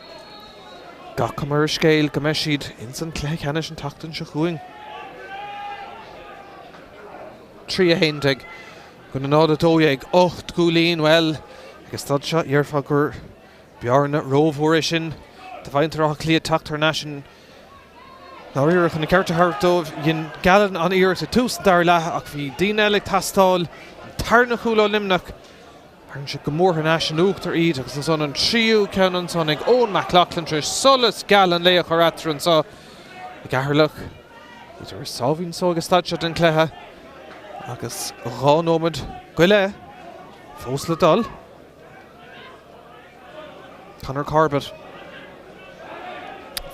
gach cuma ar an scéal go mbeidh siad ins an chluiche ceannais an tseachtain seo chugainn. 3 11 i gcoinne 0 12, 8 gcúilín, bhuel, ag an staid seo, dhéarfá gur bearna rómhór é sin do mhuintir Átha Cliath teacht thar n-ais i ndáiríre chun a gceart a thabhairt dóibh. Dhein Gallen an-iarracht ag tús an dara leath ach bhí daoine eile ag teastáil, an tarna chúl ó Luimneach, Tharraing sé go mór thar n-ais in uachtar iad agus ansan an tríú ceann ansan ag Eoin McLaughlin tar éis solas geal an lae a chur eatarthu anso i gCeatharlach. Iad ar a sáimhín só ag an staid seo den chluiche agus 2 nóiméad go leith fós le dul. Conor Corbett.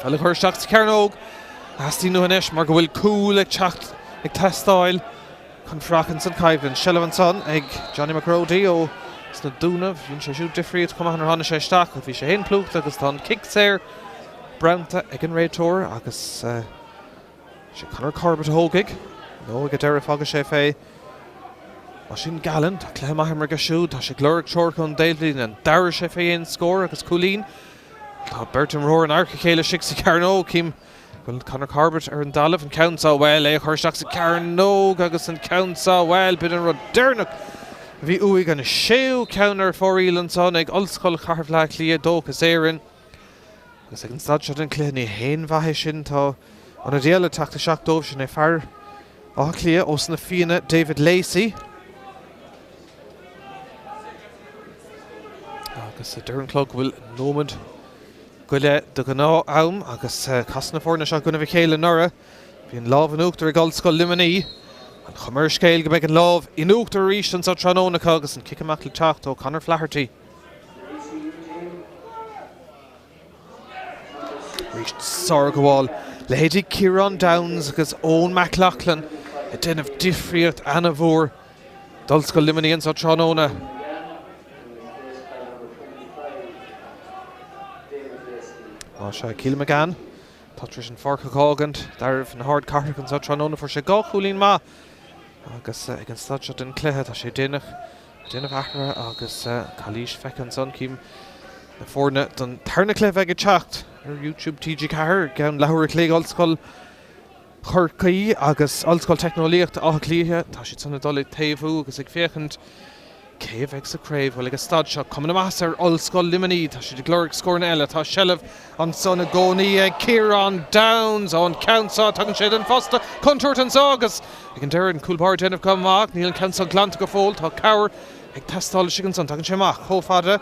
Peil a chur isteach sa chearnóg. Theastaíonn uathu anois mar go bhfuil cúl ag teacht ag teastáil chun fuireach ins an choimhlint. Seilbh ansan ag Johnny McGrody ó sna Dúnaibh. Dhein sé siúd difríocht chomh maith nuair a tháinig sé isteach. Bhí sé féin plúchta agus tá an cic saor bronnta ag an réiteoir agus sé Conor Corbett a thógfaidh nó ag an deireadh fágfaidh sé fé Oisín Gallen. Tá cluiche maith imeartha aige siúd. Tá sé ag lorg treoracha ón dtaobhlíne. An dtabharfaidh sé fé aon scór agus cúilín? Tá beirt imreoir in adharca a chéile istigh sa chearnóg. Cím go bhfuil Conor Corbett ar an dtalamh. An ceann seo, bhuel, é a chur isteach sa chearnóg agus an ceann seo, bhuel, b'in an rud deireanach a bhí uaidh. An séú ceann ar fóraoil ansan ag Ollscoil Chathair Bhaile Átha Cliath, Dóchas Éireann. Agus ag an staid seo den chluiche ní haon mhaith é sin. Tá ionadaí eile ag teacht isteach dóibh, sin é fear Átha Cliath ós na Fianna, David Lacey. Agus deir an clog go bhfuil nóiméad go leith de ghnáth-am agus casadh na foirne seo i gcoinnibh a chéile anuraidh. Bhí an lámh in uachtar ag Ollscoil Luimnigh. An chuma ar an scéal go mbeidh an lámh in uachtar arís anso tráthnóna acu agus an cic amach le teacht ó Conor Flaherty. Arís sárghabháil leithéidí Ciarán Downes agus Eoin McLaughlin ag déanamh difríocht ana-mhór d'Ollscoil Luimnigh anso tráthnóna. Á sea, Keelan McGann, tá tar éis an pháirc a dh'fhágaint d'fhearaibh na hardchathrach anso tráthnóna. Fuair sé 2 chúilín maith agus ag an staid seo den chluiche tá sé déanach. Déanamh athruithe agus calaois feicthe ansan. Cím Na foirne don tarna cluiche a bheidh ag teacht ar YouTube TG4 i gceann leathuair a chloig, Ollscoil Chorcaí agus Ollscoil Teicneolaíochta Átha Cliath. Tá siad san ag dul ag taobhú agus ag féachaint cé a bheidh sa chraobh. Bhuel, ag an staid seo, cuma na maitheasa ar Ollscoil Luimnigh. Tá siad ag lorg scóranna eile. Tá seilbh ansan i gcónaí ag Ciarán Downes. Ón ceann seo, tagann sé den phosta. Contúirt anseo agus ag an deireadh an cúl báire ag déanamh go maith. Níl an ceann seo glanta go fóill. Tá cabhair ag teastáil istigh ansan. Tagann sé amach chomh fada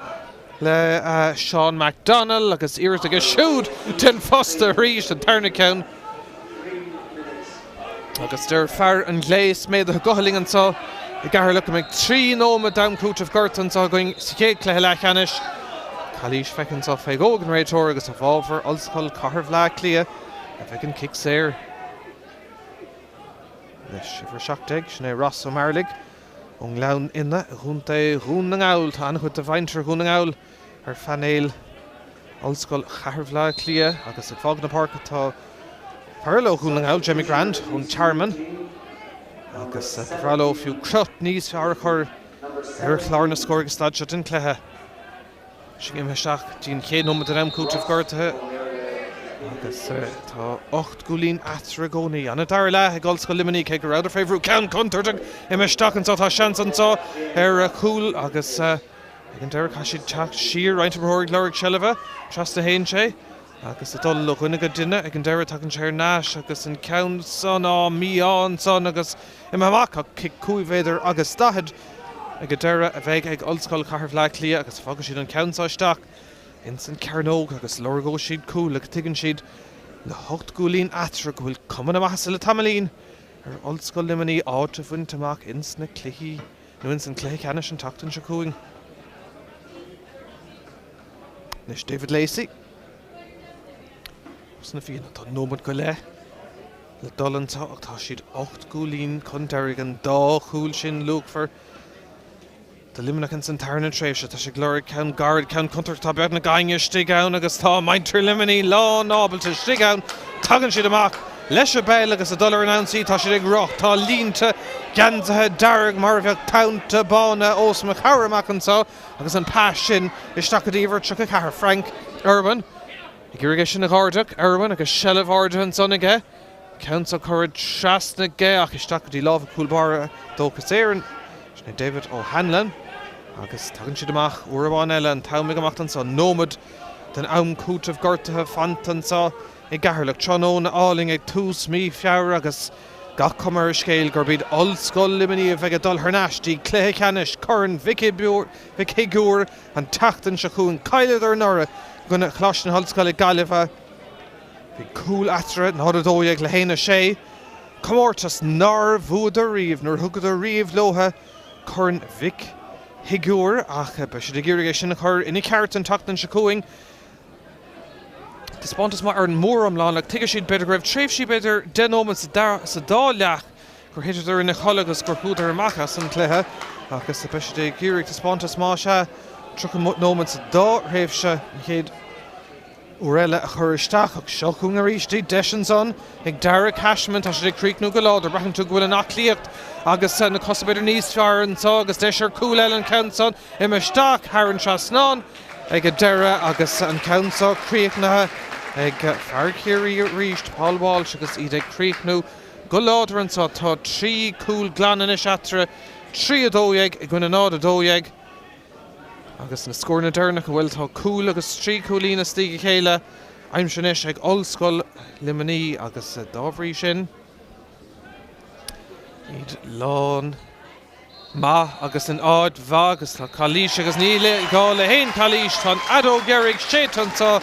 le Seán McDonnell agus iarracht aige siúd den phosta arís, an tarna ceann. Agus deir fear an ghléas méadaithe gutha linn anseo i gCeatharlach go mbeidh 3 nóiméad d'am cúitimh gortaithe anseo againn sa chéad chluiche leathcheannais. Calaois feicthe anseo fé dhó ag an réiteoir agus i bhfabhar Ollscoil Chathair Bhaile Átha Cliath a bheidh an cic saor. Anois, uimhir 17, sin é Ross Ó Mearlaigh. Ón nGleann Fhinne i gContae Dhún na nGall, tá an-chuid de mhuintir Dhún na nGall ar phainéal Ollscoil Chathair Bhaile Átha Cliath agus ag fágaint na páirce tá fear eile ó Dhún na nGall, Jamie Grant ón Tearmann agus ba bhreá leo fiú crot níos fearr a chur ar chlár na scór ag an staid seo den chluiche. Sinn imithe isteach dtí an chéad nóiméad den am cúitimh gortaithe agus tá 8 gcúilín eatarthu i gcónaí. An dara leath ag Ollscoil Luimnigh cé go rabhadar fé bhrú. Ceann contúirteach imithe isteach anseo. Tá seans anseo ar chúl agus ag an deireadh caithfidh siad teacht siar. Roinnt imreoirí ag lorg seilbhe. Trasna a théann sé. Agus ag dul ó dhuine go duine ag an deireadh tagann sé thar n-ais agus an ceann san á mí-ádh ansan agus imithe amach ach cic 5 mhéadar agus 40 ag an deireadh a bheidh ag Ollscoil Chathair Bhaile Átha Cliath agus fágfaidh siad an ceann seo isteach ins an cearnóg agus lorgóidh siad cúl agus tuigeann siad le hocht gcúilín eatarthu go bhfuil cuma na maitheasa le tamaillín ar Ollscoil Luimnigh áit a bhaint amach ins na cluichí nó ins an cluiche ceannais an tseachtain seo chugainn. Anois David Lacey. Ros na Fianna, tá nóiméad go leith le dul anseo ach tá siad 8 gcúilín chun deiridh, an dá chúl sin luachmhar do Luimneach ins an tarna tréimhse. Tá sé ag lorg ceann gairid, ceann contúirteach, tá beagnach éinne istigh ann agus tá muintir Luimnigh lán ábalta istigh ann. Tagann siad amach leis an bpeil agus ag dul ar an ionsaí, tá siad ag rith, tá línte geansaithe dearg mar a bheadh tonnta bána os mo chomhair amach anseo. Agus an pas sin isteach go dtí uimhir 34, Frank Irwin, ag iarraidh é sin a dh'ardú. Irwin agus seilbh ardaithe ansan aige. Ceann seo curtha trasna aige ach isteach go dtí lámha cúl báire Dóchas Éireann. Sin é David O'Hanlon. Agus tagann siad amach uair amháin eile, an t-am ag imeacht anso. Nóiméad den am cúitimh gortaithe fanta anso i gCeatharlach. Tráthnóna álainn ag tús mí Feabhra agus gach cuma ar an scéal gurb iad Ollscoil Luimnigh a bheidh ag dul thar n-ais dtí cluiche ceannais Chorn Mhic Shigiúir an tseachtain seo chugainn. Chailleadar anuraidh i gcoinne Choláiste na hOllscoile Gaillimhe. Bhí cúl eatarthu, 0-12 le 1-6. Comórtas nár bhuadar riamh, nár thugadar riamh leo Corn Mhic Shigiúir ach beidh siad ag iarraidh é sin a chur ina cheart an tseachtain seo chugainn. Taispeántas maith ar an móriomlán ach tuigfidh siad b'fhéidir go raibh tréimhsí b'fhéidir 10 nóiméad sa dá leath gur thiteadar ina chodladh agus gur chuadar amach as an gcluiche agus beidh siad ag iarraidh taispeántas maith sea 30 nóiméad sa dá thréimhse an chéad uair eile a chur isteach ach seo chugainn arís í deis ansan ag Darragh Cashman tá siad ag críochnú go láidir braitheann tú go bhfuil an aclaíocht agus na cosa b'fhéidir níos fearr anseo agus deis ar cúl eile an ceann san Imithe isteach thar an trasnán ag an deireadh agus an ceann seo críochnaithe ag fear Chiarraí arís, Paul Walsh, agus iad ag críochnú go láidir anseo. Tá 3 cúl glan anois eatarthu, 3 12 i gcoinne 0 12 agus na scóranna deireanacha, bhuel, tá cúl agus 3 chúilín istigh a chéile aimsithe anois ag Ollscoil Luimnigh agus dá bhrí sin iad lán. maith agus in áit mhaith agus tá calaois agus níl gá le haon chalaois, tá an fheadóg dheiridh séidte anseo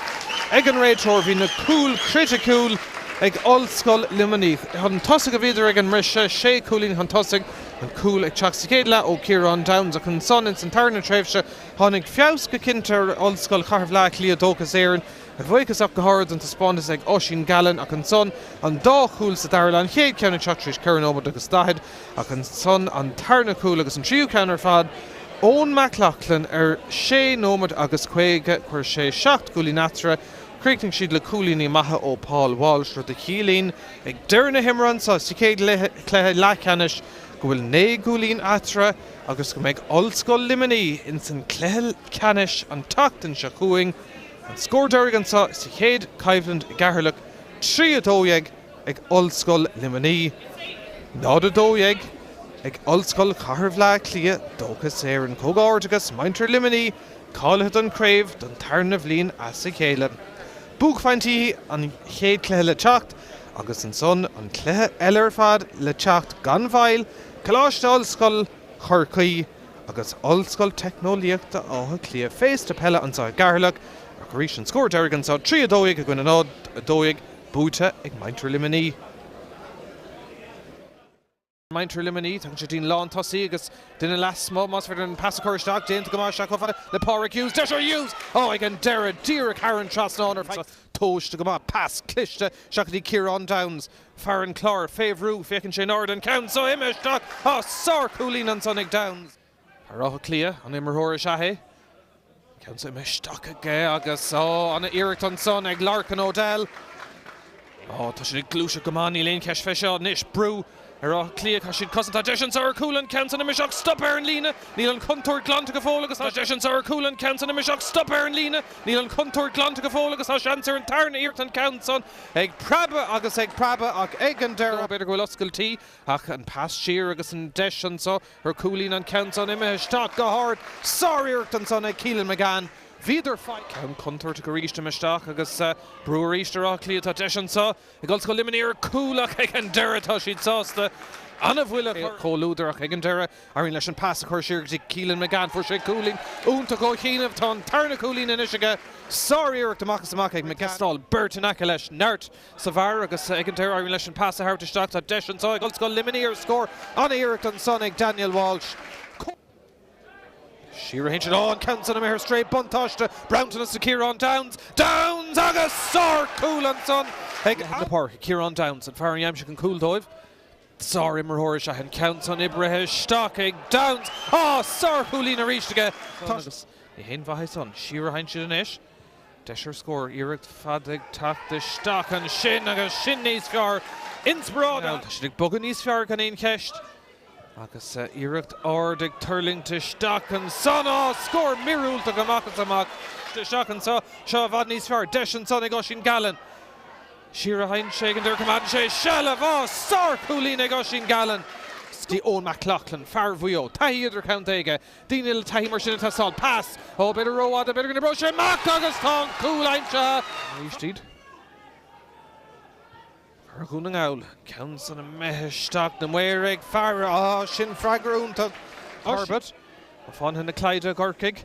ag an réiteoir. Bhí na cúil chriticiúil ag Ollscoil Luimnigh. Chun tosaigh a bhíodar ag an mbriseadh, sé chúilín chun tosaigh, an cúl ag teacht sa chéad leath ó Ciarán Downes ach ansan ins an tarna tréimhse tháinig feabhas go cinnte ar Ollscoil Chathair Bhaile Átha Cliath, Dóchas Éireann. A bhuíochas ach go háirid don taispeántas ag Oisín Gallen ach ansan an dá chúl sa dara leath, an chéad cheann ag teacht tar éis 4 nóiméad agus 40 ach ansan an tarna cúl agus an tríú ceann ar fad Eoin McLaughlin ar 6 nóiméad agus 50. Chuir sé 7 gcúilín eatarthu. Chríochnaigh siad le cúilíní maithe ó Paul Walsh, rud a chiallaíonn ag deireadh na himeartha anseo sa chéad chluiche leathcheannais. go bhfuil 9 gcúilín eatarthu agus go mbeidh Ollscoil Luimnigh ins an cluiche ceannais an tseachtain seo chugainn. An scór deiridh anseo sa chéad choimhlint i gCeatharlach, 3, 12 ag Ollscoil Luimnigh, 0, 12 ag Ollscoil Chathair Bhaile Átha Cliath, Dóchas Éireann. Comhghairdeachas, muintir Luimnigh cáilithe don chraobh don tarna bhliain as a chéile. Buaicphointí an chéad chluiche le teacht agus ansan an cluiche eile ar fad le teacht gan mhoill, Coláiste Ollscoile Chorcaí agus Ollscoil Teicneolaíochta Átha Cliath. Féasta peile anseo i gCeatharlach ach arís an scór deiridh anseo, 3, 12 i gcoinne 0, 12, buaite ag muintir Luimnigh. Muintir Luimnigh, tagann sé dtí'n lántosaí agus duine lasmuigh, más féidir an pas a chur isteach, déanta go maith isteach chomh fada le Pádraig Hughes, deis ar Hughes! Ó, ag an deireadh, díreach thar an trasnán ar feadh. Tomhaiste go maith, pas cliste isteach go dtí Ciarán Downes, fear an Chláir, fé bhrú, féachann sé in airde, an ceann so imithe isteach! Á, sár-chúilín ansan ag Downes! Fear Átha Cliath, an imreoir is ea é. Ceann so imithe isteach aige agus, ó, ana-iarracht ansan ag Lorcan O'Dell. Ó, tá siad ag gluaiseacht go maith, níl aon cheist fé seo. Anois, brú ar Áth Cliath, caithfidh siad cosaint. Tá deis anso ar chúl, an ceann san imithe isteach, stop ar an líne. Níl an chontúirt glanta go fóill agus tá deis anso ar chúl, an ceann san imithe isteach, stop ar an líne. Níl an chontúirt glanta go fóill agus tá seans ar an tarna iarracht an ceann san ag preabadh agus ag preabadh ach ag an deireadh, b'fhéidir go bhfuil oscailtí ach an pas siar agus an deis anso. Ar chúilín an ceann san imithe isteach go hard. Sár-iarracht ansan ag Keelan McGann. Bhíodar faighte. Ceann contúirteach arís imithe isteach agus brú arís ar Áth Cliath. Tá deis anso ag Ollscoil Luimnigh ar chúl ach ag an deireadh tá siad sásta an-bhuille a chur. Comhluadar ach ag an deireadh éiríonn leis an pas a chur siar go dtí Keelan McGann. Fuair sé cúilín iontach ó chianaibh. Tá an tarna cúilín anois aige. Sár-iarracht amach is amach ag McGann. Beirt in aice leis. Neart. sa bhfear agus ag an deireadh éiríonn leis an pas a thabhairt isteach. Tá deis anseo ag Ollscoil Luimnigh ar scór. An-iarracht ansan ag Daniel Walsh. Siar a théann siad. Ó, an ceann san imithe ar strae. Buntáiste bronntanas do Ciarán Downes. Downes agus sár-chúl ansan ag na páirce. Ciarán Downes, an fear a d'aimsigh an cúl dóibh. Sár-imreoir is ea an ceann san oibrithe isteach ag Downes. Á, sár-chúilín arís aige. Tá agus ní haon mhaith é san. Siar a théann siad anois. Deis ar scór, iarracht fada ag teacht isteach ansin agus sin níos fearr. Inspioráid. Tá siad ag bogadh níos fearr gan aon cheist. Agus iarracht ard ag tuirlingt isteach ansan. Á, scór míorúilteach amach is amach. Isteach anseo, seo i bhfad níos fearr. Deis ansan ag Oisín Gallen. Siar a théann sé ag an deireadh coimeádann sé seilbh. Á, sár-chúilín ag Oisín Gallen. Dtí Eoin McLaughlin, fear Mhaigh Eo, taithí idirchontae aige. Daoine le taithí mar sin ag teastáil. Pas! Ó, b'fhéidir rófhada, b'fhéidir go n-oibreoidh sé amach agus tá an cúl aimsithe! Arís iad. Fear Dhún na nGall, ceann san imithe isteach, na maoir ag faire. Á, sin freagra iontach. Corbett, ó Fánaithe na Clyde i gCorcaigh.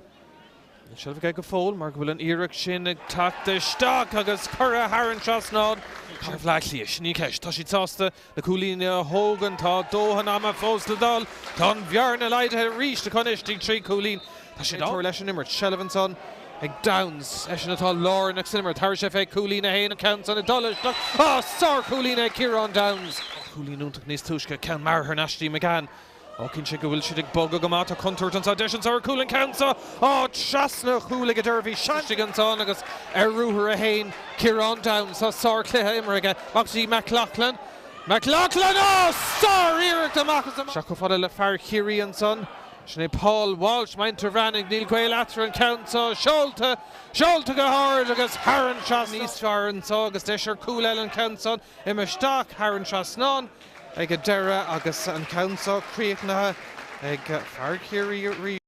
Níl seilbh aige go fóill mar go bhfuil an iarracht sin ag teacht isteach agus curtha thar an trasnán. Cathair Bhaile Átha Cliath, sin í an cheist. Tá siad sásta na cúilíní a thógaint, tá dóthain ama fós le dul. Tá an bhearna laghdaithe arís acu anois dtí 3 chúilín. Tá siad ag leis an imirt. Seilbh ansan ag Downes, eisean atá lárnach san imirt. Tabharfaidh sé fé chúilín a haon, an ceann san ag dul isteach. Á, sár-chúilín ag Ciarán Downes. Cúilín iontach níos túisce, ceann mear thar n-ais dtí McGann. Ó, cinnte go bhfuil siad ag bogadh go maith. Tá contúirt anseo. Deis anseo ar chúl an ceann seo. Á, trasna an chúil ag an deireadh. Bhí seans istigh ansan agus ar ruathar a haon Ciarán Downes. Tá sár-chluiche imeartha aige. Amach go dtí McLaughlin. McLaughlin! Á, sár-iarracht amach is amach. Isteach chomh fada le fear Chiarraí ansan. Sin é Paul Walsh. Muintir Bhreathnaigh, níl gaol eatarthu an ceann seo. Seolta! Seolta go hard agus thar an trasnán. Níos fearr anseo agus deis ar chúl eile an ceann san. Imithe isteach thar an trasnán. Ag an deireadh agus an ceann seo críochnaithe ag fear Chiarraí arís.